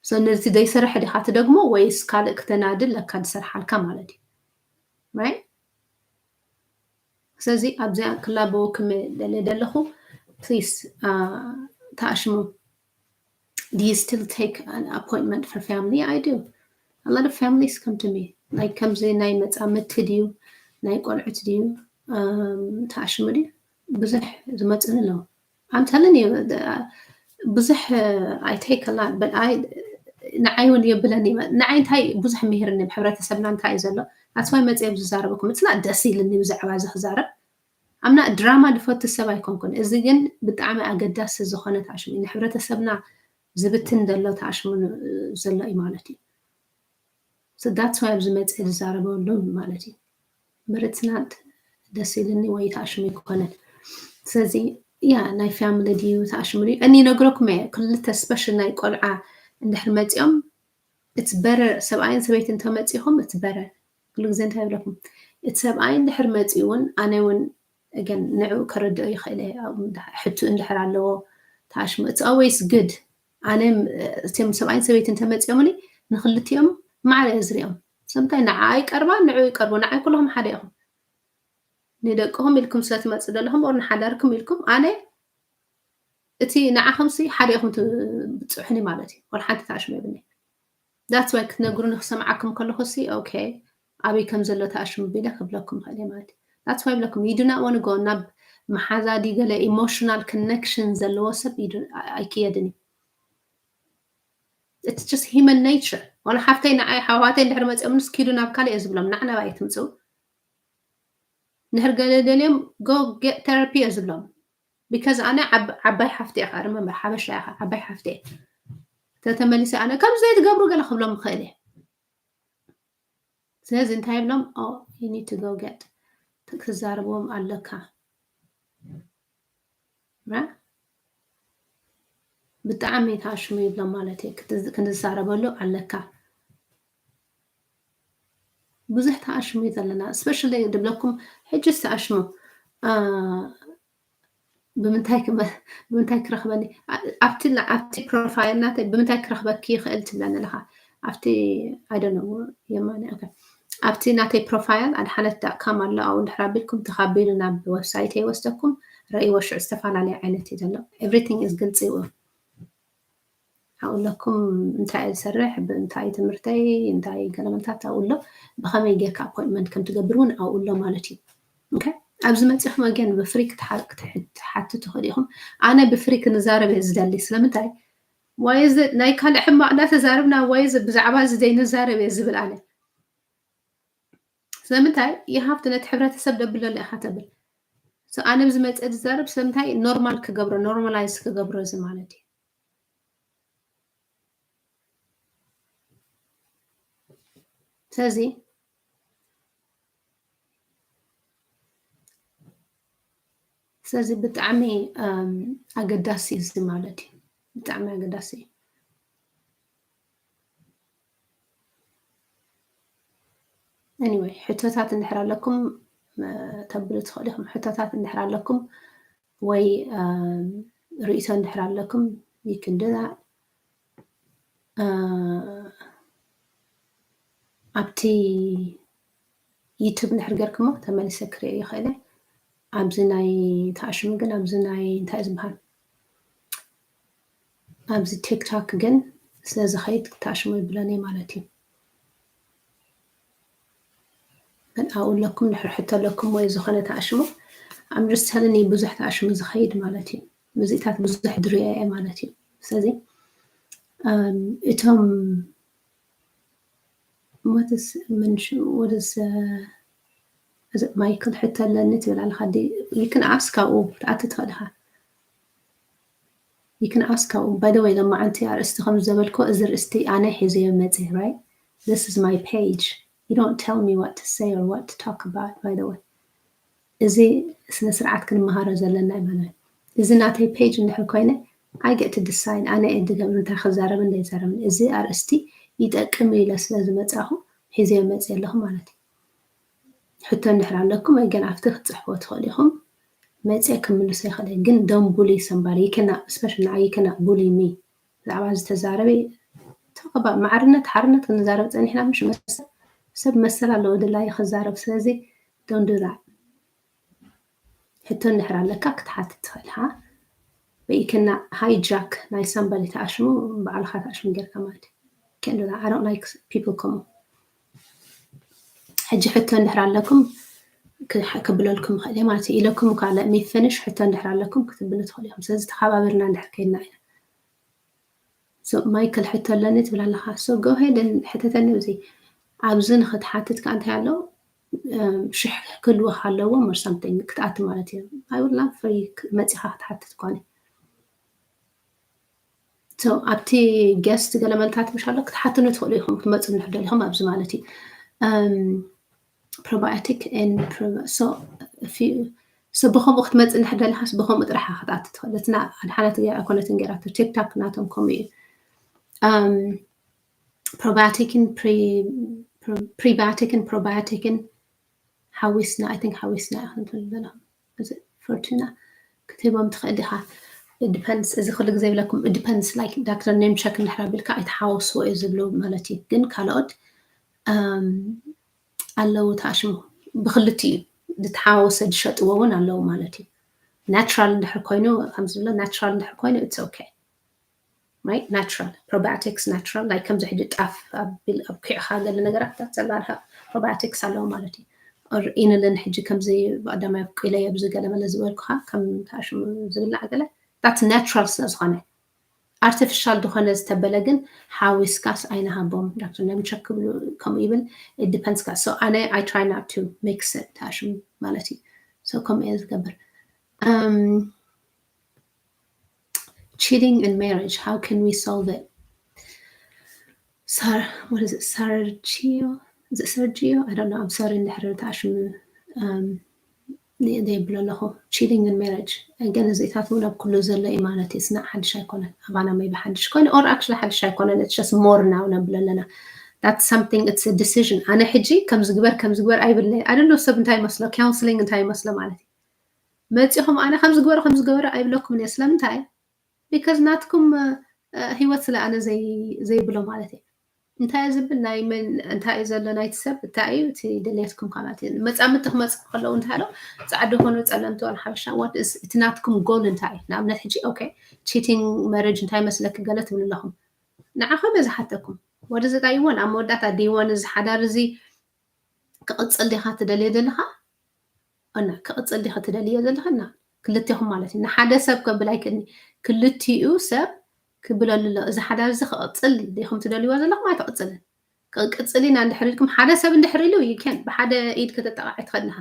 So ነዚ ዘይሰርሐ ዲኻ ትደግሞ ወይስ ካልእ ክተናድድ ለካ ዝሰርሓልካ ማለት እዩ። Right? ስለዚ ኣብዚኣ ክላበወኩም ደልየ ደለኹ please ተኣሽሙ Do you still take an appointment for family? I do. A lot of families come to me. Like ከምዚ ናይ መጻምድቲ ድዩ ናይ ቆልዑት ድዩ ተኣሽሙ ድዩ ብዙሕ ዝመጽኒ ኣለዉ። I'm telling you ብዙሕ I take a lot but I ንዓይ እውን የብለኒ ንዓይ እንታይ ብዙሕ ምሂርኒ ሕብረተሰብና እንታይ እዩ ዘሎ that's why መጽየ ዝዛረበኩም it's not ደስ ኢልኒ ብዛዕባ እዚ ክዛረብ I'm not ድራማ ዝፈቱ ሰብ ኣይኮንኩን። እዚ ግን ብጣዕሚ ኣገዳሲ ዝኾነ ተኣሽሙ እዩ። ንሕብረተሰብና ዝብትን ዘሎ ተኣሽሙ ዘሎ እዩ ማለት እዩ። So that's why ኣብዚ መፅእ ዝዛረበሉ ማለት እዩ። But it's not ደስ ኢልኒ ወይ ተኣሽሙ ኣይኮነን። ስለዚ ያ ናይ ፋሚሊ ድዩ ተኣሽሙ ድዩ እኒ ነግረኩም እየ። ክልተ ስፐሽል ናይ ቆልዓ እንድሕር መፂኦም it's better ሰብኣይን ሰበይትን ተመፂኹም it's better ኩሉ ግዜ እንታይ ይብለኩም እቲ ሰብኣይ እንድሕር መፂኡ እውን ኣነ እውን ግን ንዕኡ ከረድኦ ይኽእል እየ ሕቱ እንድሕር ኣለዎ ተኣሽሙ it's always good ኣነ እቶም ሰብኣይን ሰበይትን ተመፂኦምኒ ንክልቲኦም ማዕረ እየ ዝሪኦም ሰምታይ ንዓ ይቀርባ ንዕኡ ይቀርቡ ንዓይ ኩልኹም ሓደ ኢኹም ንደቅኹም ኢልኩም ስለትመፅእ ዘለኹም ኦር ንሓዳርኩም ኢልኩም ኣነ እቲ ንዓኹምሲ ሓደ ኢኹም ትብፅሑኒ ማለት እዩ ወላ ሓንቲ ተኣሽሙ የብኒ That's why ክትነግሩኒ ክሰምዓኩም ከለኹ ሲ okay ኣበይ ከም ዘሎ ተኣሽሙ ቢለ ክብለኩም ይኽእል እየ ማለት እዩ That's why ብለኩም you do not want to go ናብ መሓዛ ድዩ ገለ emotional connection ዘለዎ ሰብ ኣይክየድን እዩ It's just human nature ዋላ ሓፍተይ ንዓይ ሓዋተይ እንድሕር መፂኦምንስ ኪዱ ናብ ካልእ እየ ዝብሎም ንዓና ባይ ትምፅኡ ንድሕር ገለ ደልዮም go get therapy እየ ዝብሎም because ኣነ ዓባይ ሓፍቲ ኢኻ remember ሓበሻ ኢኻ ዓባይ ሓፍቲ እየ ተተመሊሰ ኣነ ከምዚ ዘይትገብሩ ገለ ክብሎም ይኽእል እየ ስለዚ እንታይ ይብሎም you need to go get ክትዛረብዎም ኣለካ ብጣዕሚ ተኣሽሙ ይብሎም ማለት እዩ ክንዝሳረበሉ ኣለካ ብዙሕ ተኣሽሙ እዩ ዘለና especially ድብለኩም ሕጅስ ተኣሽሙ ብምንታይ ክረኽበኒ ኣብቲ ኣብቲ profile ናተይ ብምንታይ ክረኽበኪ ይኽእል ትብለኒ ኣለኻ ኣብቲ I don't know የማኒ ኣብቲ ናተይ profile ኣድሓነት dot com ኣሎ ኣብኡ እንድሕር ኣቢልኩም ተኻቢሉ ናብ website ይወስደኩም ረእይዎ ሽዑ ዝተፈላለየ ዓይነት እዩ ዘሎ everything is ግልፂ እዩ ኣብኡ ኣለኩም እንታይ እየ ዝሰርሕ ብእንታይ ትምህርተይ እንታይ ገለመንታት ኣብኡ ኣሎ ብኸመይ ጌርካ appointment ከም ትገብር እውን ኣብኡ ኣሎ ማለት እዩ ኣብዚ መፂኹም again ብ free ክትሓቱ ትኽእሉ ኢኹም ኣነ ብ free ክንዛረብ እየ ዝደሊ ስለምንታይ ወይ እዚ ናይ ካልእ ሕማቕ እንዳተዛረብና ወይ እዚ ብዛዕባ እዚ ዘይንዛረብ እየ ዝብል ኣነ ስለምንታይ you have to ነቲ ሕብረተሰብ ደብለሉ ኢኻ ተብል ኣነ ብዝመፀ ዝዛረብ ስለምንታይ normal ክገብሮ normalise ክገብሮ እዚ ማለት እዩ ስለዚ ስለዚ ብጣዕሚ ኣገዳሲ እዚ ማለት እዩ ብጣዕሚ ኣገዳሲ እዩ anyway ሕቶታት እንድሕር ኣለኩም ተብሉ ትኽእሉ ኢኹም ሕቶታት እንድሕር ኣለኩም ወይ ርእይቶ እንድሕር ኣለኩም you can do that። ኣብቲ ዩቱብ እንድሕር ገርክሞ ተመሊሰ ክሪኦ ይኽእል። ኣብዚ ናይ ተኣሽሙ ግን ኣብዚ ናይ እንታይ ዝበሃል ኣብዚ ቲክቶክ ግን ስለ ዝኸይድ ተኣሽሙ ይብለኒ ማለት እዩ። ግን ኣብኡ ኣለኩም ድሕር ሕቶ ኣለኩም ወይ ዝኾነ ተኣሽሙ I'm just telling you ብዙሕ ተኣሽሙ ዝኸይድ ማለት እዩ። ሙዚቃታት ብዙሕ ድሪኦ እየ ማለት እዩ። ስለዚ እቶም ወደስ ምንሽ ወደስ ማይክል ሕቶ ኣለኒ ትብል ኣለካ። You can ask ኣብኡ ክትኣቲ ትኽእል ኢኻ። You can ask ኣብኡ። By the way ሎማዓንቲ ኣርእስቲ ከም ዘበልኮ እዚ ርእስቲ ኣነ ሒዘዮ መፅእ right? This is my page. You don't tell me what to say or what to talk about by the way። እዚ ስነ ስርዓት ክንመሃሮ ዘለና እዩ ማለት እዚ ናተይ ፔጅ እንድሕር ኮይነ I get to decide ኣነ እየ ዝገብር እንታይ ክዛረብን ዘይዛረብን እዚ ኣርእስቲ ይጠቅም ኢለ ስለ ዝመፃኹ ሒዘዮ መፅእ ኣለኹ ማለት እዩ። ሕቶ እንድሕር ኣለኩም ወይ ገና ኣብቲ ክትፅሕፍዎ ትኽእሉ ኢኹም። መፅየ ክምልሶ ይኽእል ግን don't bully somebody you cannot especially ንዓይ you cannot bully me ብዛዕባ ዝተዛረበ ተቐባ ማዕርነት ሓርነት ክንዛረብ ፀኒሕና ምሽ መሰል ሰብ መሰል ኣለዎ ድላዩ ክዛረብ ስለዚ don't do that። ሕቶ እንድሕር ኣለካ ክትሓትት ትኽእል ኢኻ። But you cannot hijack ናይ somebody ተኣሽሙ ባዕልኻ ተኣሽሙ ጌርካ ማለት እዩ። Can't do that. I don't like people ከምኡ። ሕጂ ሕቶ እንድሕር ኣለኩም ክብለልኩም ይኽእል እየ ማለት እዩ። ኢለኩም እኳ let me finish ሕቶ እንድሕር ኣለኩም ክትብሉ ትኽእሉ ኢኹም። ስለዚ ተኸባቢርና እንድሕር ከይድና ኢና። So ማይክል ሕቶ ኣለኒ ትብል ኣለኻ። So go ahead ሕተተኒ። እዚ ኣብዚ ንክትሓትት ከዓ እንታይ ኣሎ ሽሕ ክህልወካ ኣለዎም or something ክትኣቲ ማለት እዩ። I would love for you መፂኻ ክትሓትት ኮነ። So ኣብቲ guest ገለ መልታት ምሽ ኣሎ ክትሓትኑ ትኽእሉ ኢኹም ክትመፁ እንድሕር ደሊኹም ኣብዚ ማለት እዩ። Probiotic and so ብከምኡ ክትመፅእ እንድሕር ደሊኻስ ብከምኡ ጥራሕ ክትኣቲ ትኽእል። እትና ኣድሓነት ገይራ ኣይኮነትን ገይራቶ ቲክታክ ናቶም ከምኡ እዩ። Probiotic ን prebiotic ን probiotic ን ሓዊስና I think ሓዊስና ክንብል ዘለና እዚ ፎርቹና ክትህቦም ትኽእል ኢኻ። Depends እዚ ኩሉ ግዜ ይብለኩም depends like ዳክተር name check እንድሕር ኣቢልካ ኣይትሓወስዎ እዩ ዝብሉ ማለት እዩ። ግን ካልኦት ኣለዉ ተኣሽሙ ብክልቲኡ ዝተሓወሰ ዝሸጥዎ እውን ኣለዉ ማለት እዩ። ናቹራል እንድሕር ኮይኑ ከም ዝብሎ ናቹራል እንድሕር ኮይኑ it's okay right natural probiotics natural like ከምዚ ሕጂ ጣፍ ኣቢል ኣብኪዕኻ ገለ ነገራት ታት ዘላልካ probiotics ኣለዉ ማለት እዩ። ኢንልን ሕጂ ከምዚ ብቀዳማይ ኣብቂለ ኣብዚ ገለ መለ ዝበልኩኻ ከም ተኣሽሙ ዝብላዕ ገለ that's natural ስለ ዝኾነ ኣርቲፊሻል ዝኾነ ዝተበለ ግን ሓዊስካስ ኣይንሃቦም ዳክተር ነምቸክ ክብሉ ከምኡ ይብል depends ካ so ኣነ I try not to mix it ተኣሽሙ ማለት እዩ። So ከምኡ እየ ዝገብር። Cheating in marriage how can we solve it? Sar what is it Sergio is it Sergio I don't know I'm sorry እንድሕር ተኣሽሙ የብሎ ኣለኹ። Cheating in marriage ግን እዚታት እውን ኣብ ኩሉ ዘሎ እዩ ማለት እዩ። ስና ሓድሽ ኣይኮነን ኣባና maybe ሓድሽ ኮይኑ or actually ሓድሽ ኣይኮነን it's just more now ነብሎ ኣለና that's something it's decision ኣነ ሕጂ ከም ዝግበር ከም ዝግበር ኣይብለይ I don't know ሰብ እንታይ ይመስሎ counseling እንታይ ይመስሎ ማለት እዩ። መፂኹም ኣነ ከም ዝግበሮ ከም ዝገበረ ኣይብለኩም እየ ስለምንታይ because ናትኩም ህይወት ስለ ኣነ ዘይብሎ ማለት እዩ። እንታይ እዩ ዝብል ናይ መን እንታይ እዩ ዘሎ ናይቲ ሰብ እንታይ እዩ እቲ ድሌትኩም ካላት እዩ መፃምቲ ክመፅ ከለዉ እንታይ ኣሎ ፃዕዲ ኮኑ ፀለምቲ ዋላ ሓበሻ what is እቲ ናትኩም ጎል እንታይ እዩ ንኣብነት ሕጂ okay cheating marriage እንታይ መስለኪ ገለ ትብሉ ኣለኹም ንዓ ከመ ዝሓተኩም what is it I want ኣብ መወዳእታ do you want እዚ ሓዳር እዚ ክቕፅል ዲኻ ትደልዮ ዘለኻ እና ክቕፅል ዲኻ ትደልዮ ዘለኻ እና ክልቴኹም ማለት እዩ ንሓደ ሰብ ከብል ኣይክእልኒ ክልቲኡ ሰብ ክብለሉ ኣሎ እዚ ሓዳር እዚ ክቕፅል ዲኹም ትደልይዎ ዘለኹም ኣይትቕፅልን ክቅፅል ኢና እንድሕር ኢልኩም ሓደ ሰብ እንድሕር ኢሉ you can ብሓደ ኢድ ከተጠቃዕ ትኽእል ኢኻ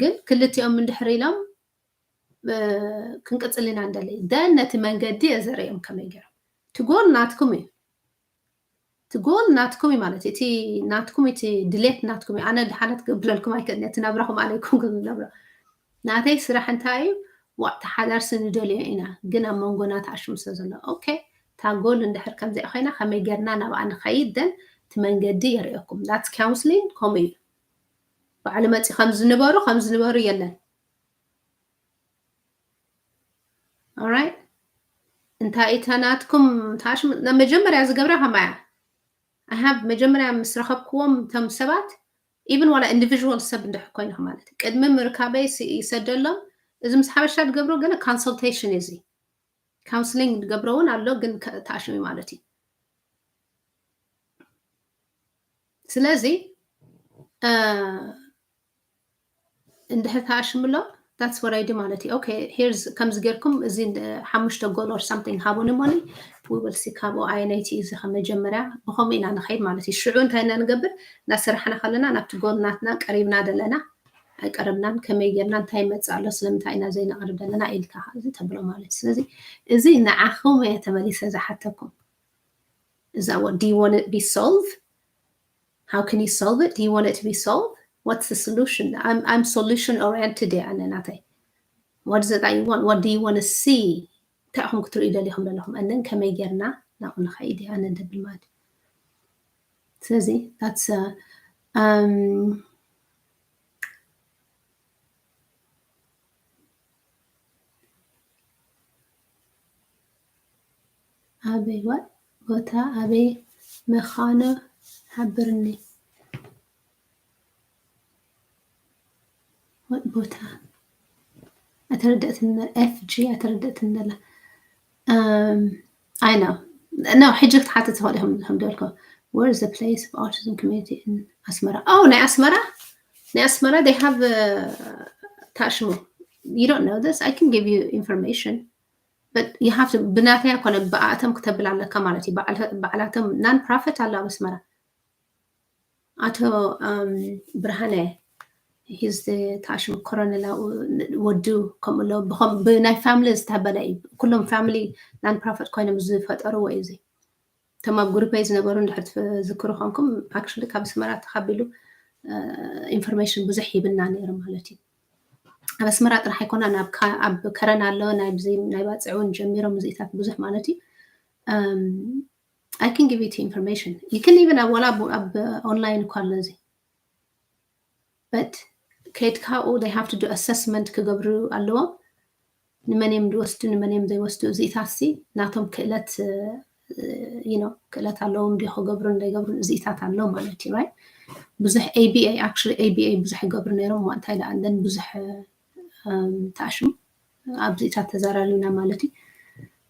ግን ክልቲኦም እንድሕር ኢሎም ክንቅፅል ኢና እንደሊ then ነቲ መንገዲ እየ ዘርእዮም ከመይ ገይሮም እቲ ጎል ናትኩም እዩ እቲ ጎል ናትኩም እዩ ማለት እቲ ናትኩም እቲ ድሌት ናትኩም እዩ ኣነ ድሓነት ክብለልኩም ኣይክእልን እቲ ናብራኹም ኣለይኩም ክነብሮ ናተይ ስራሕ እንታይ እዩ ዋዕቲ ሓዳር ስንደልዮ ኢና ግን ኣብ መንጎና ተኣሽሙ ስለ ዘሎ okay እታ ጎል እንድሕር ከምዚኣ ኮይና ከመይ ጌርና ናብኣ ንኸይድ then እቲ መንገዲ የርእየኩም that's counseling ከምኡ እዩ ባዕሉ መፂ ከም ዝንበሩ ከም ዝንበሩ የለን Alright? እንታይ እታ ናትኩም ታሽም መጀመርያ ዝገብራ ከማያ? I have መጀመርያ ምስ ረኸብክዎም እቶም ሰባት፣ even ዋላ individual ሰብ እንድሕር ኮይንኹ ማለት እዩ፣ ቅድሚ ምርካበይ ይሰደሎም። እዚ ምስ ሓበሻ ትገብሮ ገለ consultation እዩ፣ እዚ counselling ትገብሮ እውን ኣሎ፣ ግን ታሽሚ ማለት እዩ። ስለዚ እንድሕር ተኣሽምሎ that's what I do ማለት እዩ። Okay, here's ከምዚ ጌርኩም እዚ ሓሙሽተ goal or something ሃቡኒ እሞኒ፣ we will see ካብኡ ኣየነይቲ እዩ እዚ ከመጀመርያ ብኸምኡ ኢና ንኸይድ ማለት እዩ። ሽዑ እንታይ ኢና ንገብር? እናሰራሕና ከለና ናብቲ goal ናትና ቀሪብና ደለና ኣይቀረብናን፣ ከመይ ጌርና፣ እንታይ ይመጽእ ኣሎ፣ ስለምንታይ ኢና ዘይነቕርብ ዘለና ኢልካ እዚ ተብሎ ማለት እዩ። ስለዚ እዚ ንዓኹም እየ ተመሊሰ ዝሓተኩም። Is that what, do you want it to be solved? How can you solve it? Do you want it to be solved? What's the solution? I'm, I'm solution oriented እየ ኣነ ናተይ። What is it that you want? What do you want to see? እንታይ ኢኹም ክትርእዩ ደሊኹም ዘለኹም? And then ከመይ ጌርና ናብኡ ንኸይድ እየ ኣነ ደብል ማለት እዩ። ስለዚ that's uh, um, ኣበይ ወ ቦታ ኣበይ ምዃኑ ሓብርኒ። ወ ቦታ ኣተረደእትን፣ FG ኣተረደእትን ደላ። Um, I know. No, ሕጂ ክትሓትት ትኽእል ኢኹም ከም ደልኮ። Where is the place of autism community in ኣስመራ? Oh, ናይ ኣስመራ? ናይ ኣስመራ they have uh, ታሽሙ። You don't know this? I can give you information. But you have to ብናተይ ኣይኮነ ብኣቶም ክተብል ኣለካ ማለት እዩ። ባዕላቶም non profit ኣሎ ኣብ ኣስመራ። ኣቶ ብርሃነ he's the ታሽም ኮረነላ ወዱ ከምኡ ኣሎ። ብናይ family ዝተበለ እዩ። ኩሎም family non profit ኮይኖም ዝፈጠርዎ እዩ። እዚ እቶም ኣብ ግሩፐይ ዝነበሩ እንድሕር ትዝክሩ ኮንኩም actually ካብ ኣስመራ ተኻቢሉ information ብዙሕ ሂብና ነይሩ ማለት እዩ። ኣብ ኣስመራ ጥራሕ ኣይኮነን፣ ኣብ ከረን ኣሎ፣ ናይ ባፅዕ እውን ጀሚሮም እዚኢታት ብዙሕ ማለት እዩ። I can give you the information. You can even ኣብ ዋላ ኣብ online እኳ ኣሎ እዚ but ከይድካ ኣብኡ they have to do assessment ክገብሩ ኣለዎም። ንመን እዮም ዝወስዱ ንመን እዮም ዘይወስዱ እዚኢታት ሲ ናቶም ክእለት you know ክእለት ኣለዎም ድዩ ክገብሩ እንዳይገብሩ እዚኢታት ኣሎ ማለት እዩ። Right? ብዙሕ ABA actually ABA ብዙሕ ይገብሩ ነይሮም እሞ እንታይ ደኣ እንደን ብዙሕ ተኣሽሙ ኣብዚኢታት ተዘራሪብና ማለት እዩ።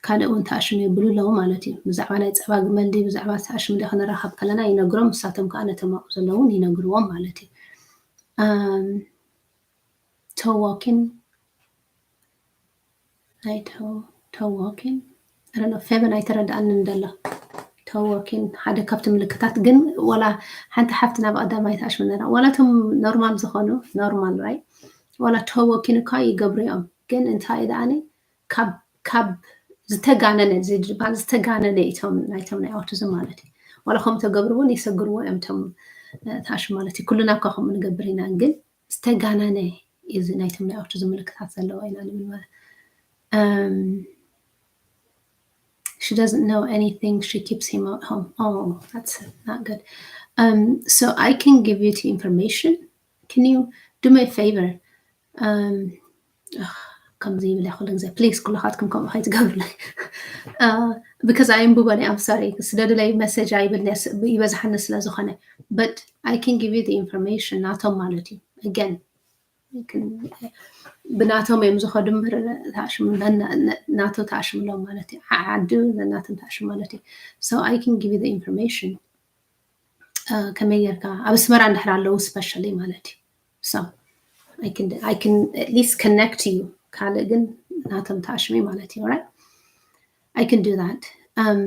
ካልእ እውን ተኣሽሙ የብሉ ኣለዉ ማለት እዩ። ብዛዕባ ናይ ፀባ ግመል ድዩ ብዛዕባ ተኣሽሙ ድዩ ክንራኸብ ከለና ይነግሮም፣ ንሳቶም ከዓ ነቶም ኣብኡ ዘለውን ይነግርዎም ማለት እዩ። ተዋኪን ናይ ተዋኪን ረኖ ፌበን ኣይተረድኣንን ደሎ። ተዋኪን ሓደ ካብቲ ምልክታት ግን ዋላ ሓንቲ ሓፍቲ ናብ ቀዳማይ ተኣሽሙ ነራ ዋላ እቶም ኖርማል ዝኾኑ ኖርማል ራይ ዋላ ተዋኪን እኳ ይገብሩ እዮም ግን እንታይ ደኣኒ ካብ ዝተጋነነ ዝበሃል ዝተጋነነ እቶም ናይቶም ናይ ኣውቲዝም ማለት እዩ። ዋላ ከምኡ ተገብሩ እውን ይሰግርዎ እዮም እቶም ተኣሽሙ ማለት እዩ። ኩልና እኳ ከምኡ ንገብር ኢና ግን ዝተጋነነ እዚ ናይቶም ናይ ኣውቲዝም ምልክታት ዘለዎ ኢና ንብል ማለት she doesn't know anything, she keeps him at home. Oh, that's not good. Um, so I can give you the information. Can you do me a favor? Um, ከምዚ ይብል ኩሉ ግዜ please ኩልኻትኩም ከምኡ ከይትገብሩለይ because ኣየንብቦን እየ። I'm sorry ስደዱለይ message ኣይብል ይበዝሓኒ ስለ ዝኾነ but I can give you the information ናቶም ማለት እዩ። Again ብናቶም እዮም ዝኸዱ እምበር ተኣሽሙ ናቶ ተኣሽምሎም ማለት እዩ። ዓዲ ናቶም ተኣሽሙ ማለት እዩ። So I can give you the information ከመይ ጌርካ ኣብ ኣስመራ እንድሕር ኣለዉ specially ማለት እዩ። So I can, I can at least connect you ካልእ ግን ናቶም ተኣሽሚ ማለት እዩ። Right? I can do that. Um,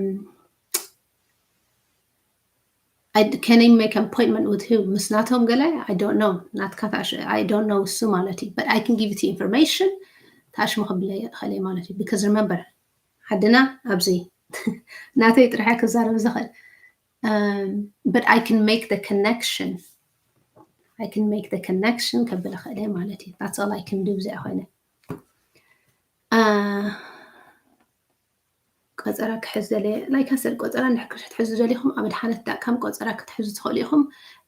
I, can I make an appointment with who? ምስ ናቶም ገለ I don't know ናትካ I don't know እሱ ማለት እዩ። But I can give you the information ተኣሽሙ ክብለ ይኽእል ማለት እዩ። Because remember ዓድና ኣብዚ ናተይ ጥራሕ ክዛረብ ዝኽእል but I can make the connection. I can make the connection ከብል እኽእል እየ ማለት እዩ። That's all I can do እዚኣ ኮይነ ቆፀራ ክሕዝ ደልየ like I said ቆፀራ እንድሕር ክትሕዙ ደሊኹም ኣብ ኣድሓነት ዳት ካም ቆፀራ ክትሕዙ ትኽእሉ ኢኹም።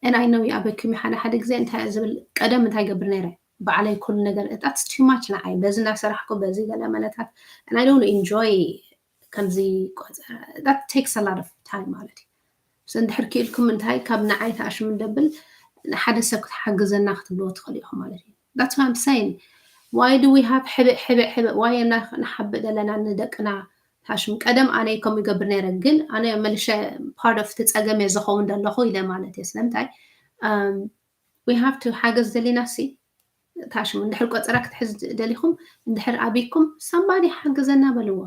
And I know ይኣበኩም ሓደ ሓደ ግዜ እንታይ ዝብል ቀደም እንታይ ገብር ነይረ ባዕለይ ኩሉ ነገር that's too much ንዓይ በዚ እናሰራሕኩ በዚ ገለ መለታት and I don't enjoy ከምዚ ቆፀራ that takes a lot of time ማለት እዩ። So እንድሕር ክኢልኩም እንታይ ካብ ንዓይ ተኣሽሙ ደብል ንሓደ ሰብ ክትሓግዘና ክትብልዎ ትኽእሉ ኢኹም ማለት እዩ። That's what I'm saying. Why do we have ሕብእ ሕብእ ሕብእ why ንሓብእ ዘለና ንደቅና ተኣሽሙ ቀደም ኣነ ከምኡ ይገብር ነይረ ግን ኣነ መልሸ part of እቲ ፀገም እየ ዝኸውን ዘለኹ ኢለ ማለት እየ ስለምንታይ we have to ሓገዝ ደሊና ሲ ተኣሽሙ እንድሕር ቆፀራ ክትሕዝ ደሊኹም እንድሕር ኣብይኩም somebody ሓግዘና በልዎ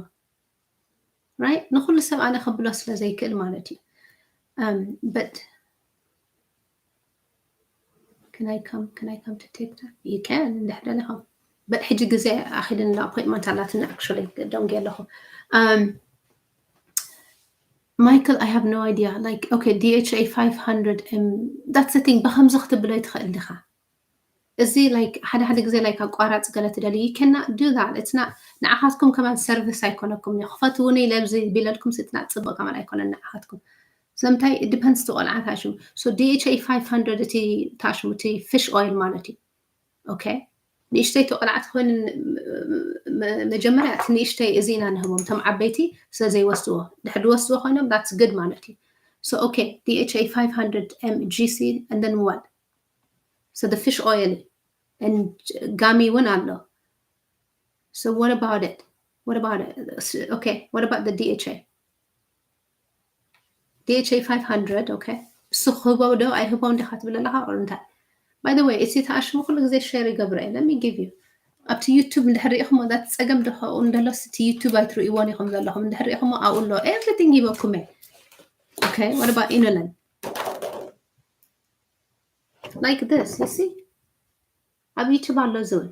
right ንኩሉ ሰብ ኣነ ከብሎ ስለ ዘይክእል ማለት እዩ but can I come can I come to take that you can እንድሕር ደሊኹም but ሕጂ ግዜ ኣኺልን appointment ኣላትና actually ደንጌ ኣለኹ Michael, I have no idea. Like, okay, D H A five hundred M, that's the thing. ብኸምዚ ክትብሎ ይትኽእል ዲኻ? እዚ like ሓደ ሓደ ግዜ like ኣቋራፂ ገለ ትደሊ you cannot do that. It's not ንዓኻትኩም ከማን service ኣይኮነኩም እዩ ክፈትውኒ ኢለ ብዚ ቢለልኩም ስጥና ፅቡቅ ከማን ኣይኮነን ንዓኻትኩም ስለምንታይ it depends እቲ ቆልዓ ታሽሙ so D H A five hundred እቲ ታሽሙ እቲ fish oil ማለት እዩ okay ንእሽተይ ተቆልዓት ኮይኑ መጀመርያ እቲ ንእሽተይ እዚ ኢና ንህቦም እቶም ዓበይቲ ስለ ዘይወስድዎ ድሕር ዝወስድዎ ኮይኖም that's good ማለት እዩ so okay D H A five hundred M G C and then what so the fish oil and gummy እውን ኣሎ so what about it what about it okay what about the D H A D H A five hundred okay እሱ ክህቦ ዶ ኣይህቦ እንዲኻ ትብል ኣለኻ or እንታይ by the way እቲ ተኣሽሙ ኩሉ ግዜ share ይገብረ እየ let me give you ኣብቲ YouTube እንድሕር ሪኢኹሞ ዳት ፀገም ዶ ከኡ እንደሎስ እቲ YouTube ኣይትርእይዎን ኢኹም ዘለኹም እንድሕር ሪኢኹሞ ኣብኡ ኣሎ everything ሂበኩም እየ okay what about inulin like this you see ኣብ YouTube ኣሎ ዝብል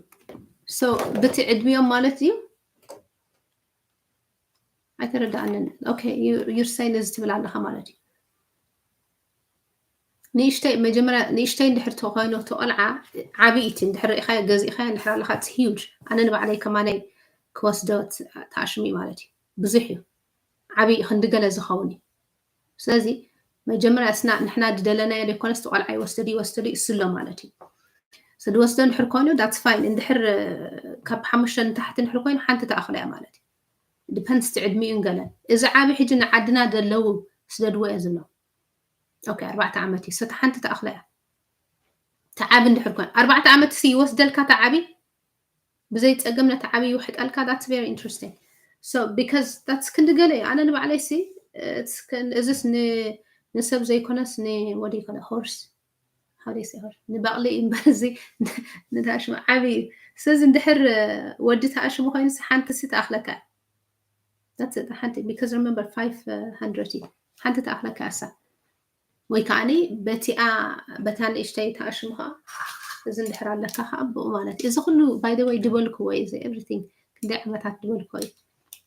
so ብቲ ዕድሚኦም ማለት እዩ ኣይተረዳኣንን okay you're saying እዚ ትብል ኣለኻ ማለት እዩ ንእሽተይ መጀመርያ ንእሽተይ እንድሕር ተኮይኑ ተቆልዓ ዓብይቲ እንድሕር ርኢኻዮ ገዚእኻዮ እንድሕር ኣለኻ it's huge ኣነ ንባዕለይ ከማነይ ክወስዶ ተኣሽሚ ማለት እዩ ብዙሕ እዩ ዓብዪ ክንዲ ገለ ዝኸውን እዩ ስለዚ መጀመርያ እስና ንሕና ድደለናዮ ዘይኮነስ ተቆልዓ ይወስደድ ይወስደድ ይስሎ ማለት እዩ ዝወስዶ እንድሕር ኮይኑ that's fine እንድሕር ካብ ሓሙሽተ ንታሕቲ እንድሕር ኮይኑ ሓንቲ ተኣኽሎ እያ ማለት እዩ depends እቲ ዕድሚኡ ገለ እዚ ዓቢ ሕጂ ንዓድና ደለዉ ስደድዎ እየ ዝብሎ okay ኣርባዕተ ዓመት እዩ ሰተ ሓንቲ ተኣኽሎ እያ ተዓቢ እንድሕር ኮይኑ ኣርባዕተ ዓመት ሲ ይወስደልካ ተዓቢ ብዘይ ጸገም ነቲ ዓቢ ይውሕጠልካ that's very interesting so because that's ክንዲ ገለ እዩ ኣነ ንባዕለይ ሲ እዚስ ንሰብ ዘይኮነስ ንወዲ ይኮነ horse ሓደ ይስዕር ንባቕሊ እምበር እዚ ንታሽሙ ዓብዪ እዩ ስለዚ እንድሕር ወዲ ተኣሽሙ ኮይኑስ ሓንቲ ሲ ተኣኽለካ ሓንቲ because remember five hundred እዩ ሓንቲ ተኣኽለካ እሳ ወይ ከዓ በቲኣ በታ ንእሽተይ ተኣሽሙ ከዓ እዚ እንድሕር ኣለካ ከዓ ብኡ ማለት እዩ እዚ ኩሉ by the way ድበልክዎ እዩ እዚ everything ክንደይ ዓመታት ድበልክዎ እዩ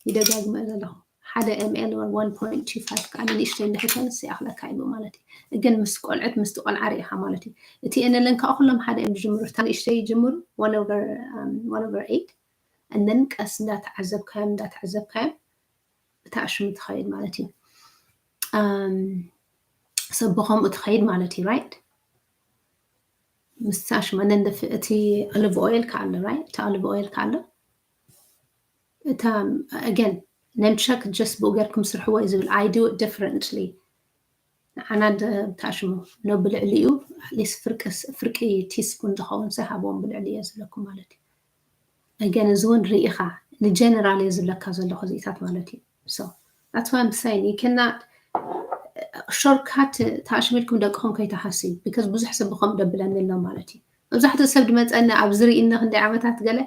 ይደጋግመ ዘለኹ ሓደ ml one point two five ከዓ ንእሽተይ እንድሕር ተንስ ይኣኽለካ እዩ ማለት እዩ ግን ምስ ቆልዕት ምስቲ ቆልዓ ርኢኻ ማለት እዩ እቲ inulin ከዓ ኩሎም ሓደ እዮም ዝጅምሩ እታ ንእሽተይ ይጅምሩ one over one over eight and then ቀስ እንዳተዓዘብካዮም እንዳተዓዘብካዮም እታ ኣሽሙ ትኸይድ ማለት እዩ ሰብ ብኸምኡ ትኸይድ ማለት እዩ right ምስቲ ኣሽሙ and then እቲ olive oil ከዓ ኣሎ right እቲ olive oil ከዓ ኣሎ እታ again name check just ብኡ ጌርኩም ስርሕዎ እዩ ዝብል I do it differently ንዓና ተኣሽሙ ኖ ብልዕሊኡ at least ፍርቂ teaspoon ዝኸውን ሰ ሃብዎም ብልዕሊ እየ ዝብለኩም ማለት እዩ again እዚ እውን ርኢኻ ንጀነራል እየ ዝብለካ ዘለኹ እዚታት ማለት እዩ so that's why I'm saying you cannot shortcut ተኣሽሚልኩም ደቅኹም ከይተሃስዩ because ብዙሕ ሰብ ብኸም ደብለኒ ኣሎ ማለት እዩ መብዛሕትኡ ሰብ ድመፀኒ ኣብ ዝርእኒ ክንደይ ዓመታት ገለ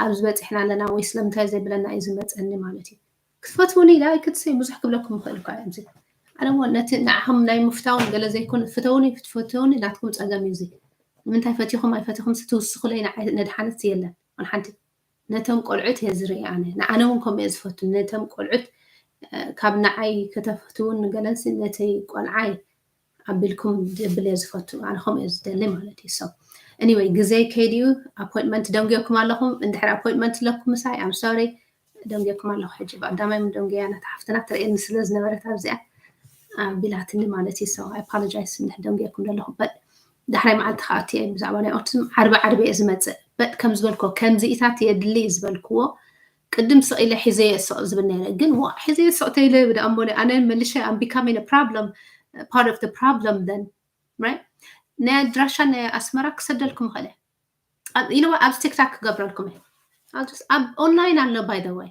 ኣብዚ በፂሕና ኣለና ወይ ስለምንታይ ዘይብለና እዩ ዝመፀኒ ማለት እዩ ክትፈትውኒ ኢላ ኣይክትሰይ ብዙሕ ክብለኩም ይኽእል እኳ እዮም ኣነ ነቲ ንዓኹም ናይ ምፍታውን ገለ ዘይኮነ ፍተውኒ ፍትፈተውኒ ናትኩም ፀገም እዩ እዚ ንምንታይ ፈቲኹም ኣይፈቲኹም ስትውስኹለይ ንዓይ ነድሓነት የለን ሓንቲ ነቶም ቆልዑት እየ ዝርኢ ኣነ ንኣነ እውን ከምኡ እየ ዝፈቱ ነቶም ቆልዑት ካብ ንዓይ ከተፍትውን ገለንሲ ነተይ ቆልዓይ ኣቢልኩም ድብል እየ ዝፈቱ ኣነ ከምኡ እየ ዝደሊ ማለት እዩ so anyway ግዜ ከይድዩ appointment ደንጉየኩም ኣለኹም እንድሕር appointment ኣለኩም ምሳይ I'm sorry ደንጉየኩም ኣለኹ ሕጂ ብቀዳማይ ደንጉያ ነታ ሓፍትና ትርእየኒ ስለ ዝነበረት ኣብዚኣ ቢላትኒ ማለት እዩ so I apologize እንድሕር ደንጉየኩም ዘለኹ but ዳሕራይ መዓልቲ ከዓ ብዛዕባ ናይ autism ዓርቢ ዓርቢ እየ ዝመፅእ but ከም ዝበልክዎ ከምዚኢታት የድሊ ዝበልክዎ ቅድም ስቕ ኢለ ሒዘ የስቕ ዝብል ነይረ። ግን ዋ ሒዘ የስቕ ተይለ ብደኣምቦለ ኣነ መልሸ I'm becoming a problem, part of the problem then, right? ናይ ኣድራሻ ናይ ኣስመራ ክሰደልኩም ኸለ ኢለ ኣብዚ ቲክታክ ክገብረልኩም እየ። ኣብ ኦንላይን ኣሎ by the way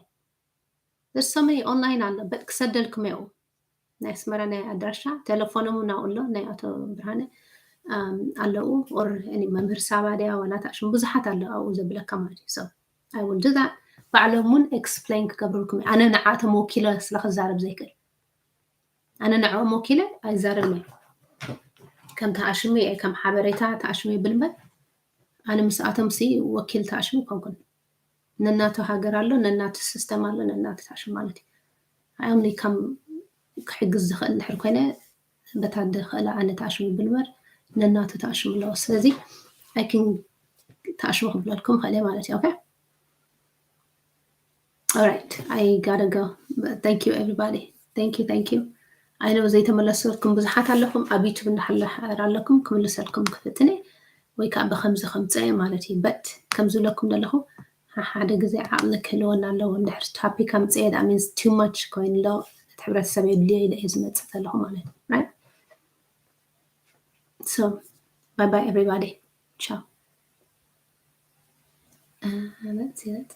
there's so many online ኣሎ but ክሰደልኩም እየ። ናይ ኣስመራ ናይ ኣድራሻ ቴሌፎኖም እውን ኣብኡ ኣሎ ናይ ኣቶ ብርሃነ ኣለዉ or መምህር ሳባ ድያ ዋላ ታሽም ብዙሓት ኣሎ ኣብኡ ዘብለካ ማለት እዩ። So I will do that። ባዕሎም እውን explain ክገብሩልኩም እየ። ኣነ ንዓቶም ወኪለ ስለ ክዛረብ ዘይክእል ኣነ ንዕኦም ወኪለ ኣይዛረብን እየ። ከም ተኣሽሙ እየ ከም ሓበሬታ ተኣሽሙ ይብል እምበር ኣነ ምስኣቶም ሲ ወኪል ተኣሽሙ ኣይኮንኩን። ነናቱ ሃገር ኣሎ፣ ነናቱ system ኣሎ፣ ነናቱ ተኣሽሙ ማለት እዩ። I only ከም ክሕግዝ ዝኽእል እንድሕር ኮይነ በታ ዝኽእላ ኣነ ተኣሽሙ ይብል እምበር ነናቱ ተኣሽሙ ኣለዎ። ስለዚ I can ተኣሽሙ ክብለልኩም ይኽእል እየ ማለት እዩ። Okay? All right, I gotta go. But thank you everybody. Thank you, thank you. I know ዘይተመለሰልኩም ብዙሓት ኣለኹም ኣብ YouTube እንዳሕልሕር ኣለኩም ክምልሰልኩም ክፍትን እየ ወይ ከዓ ብከምዚ ከምፀ ማለት እዩ። But ከም ዝብለኩም ዘለኹ ሓደ ግዜ ዓቕሊ ክህልወና ኣለዎ። እንድሕር topic ኣምፅአ that means too much ኮይኑ ኣሎ እቲ ሕብረተሰብ የድልዮ ኢለ እየ ዝመፅእ ዘለኹ ማለት እዩ። Right? So bye bye everybody. Ciao. Uh, that's it.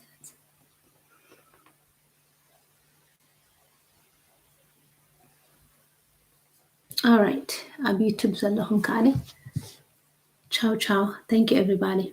All right. ኣብ YouTube ዘለኹም ከዓኒ ciao ciao. Thank you everybody.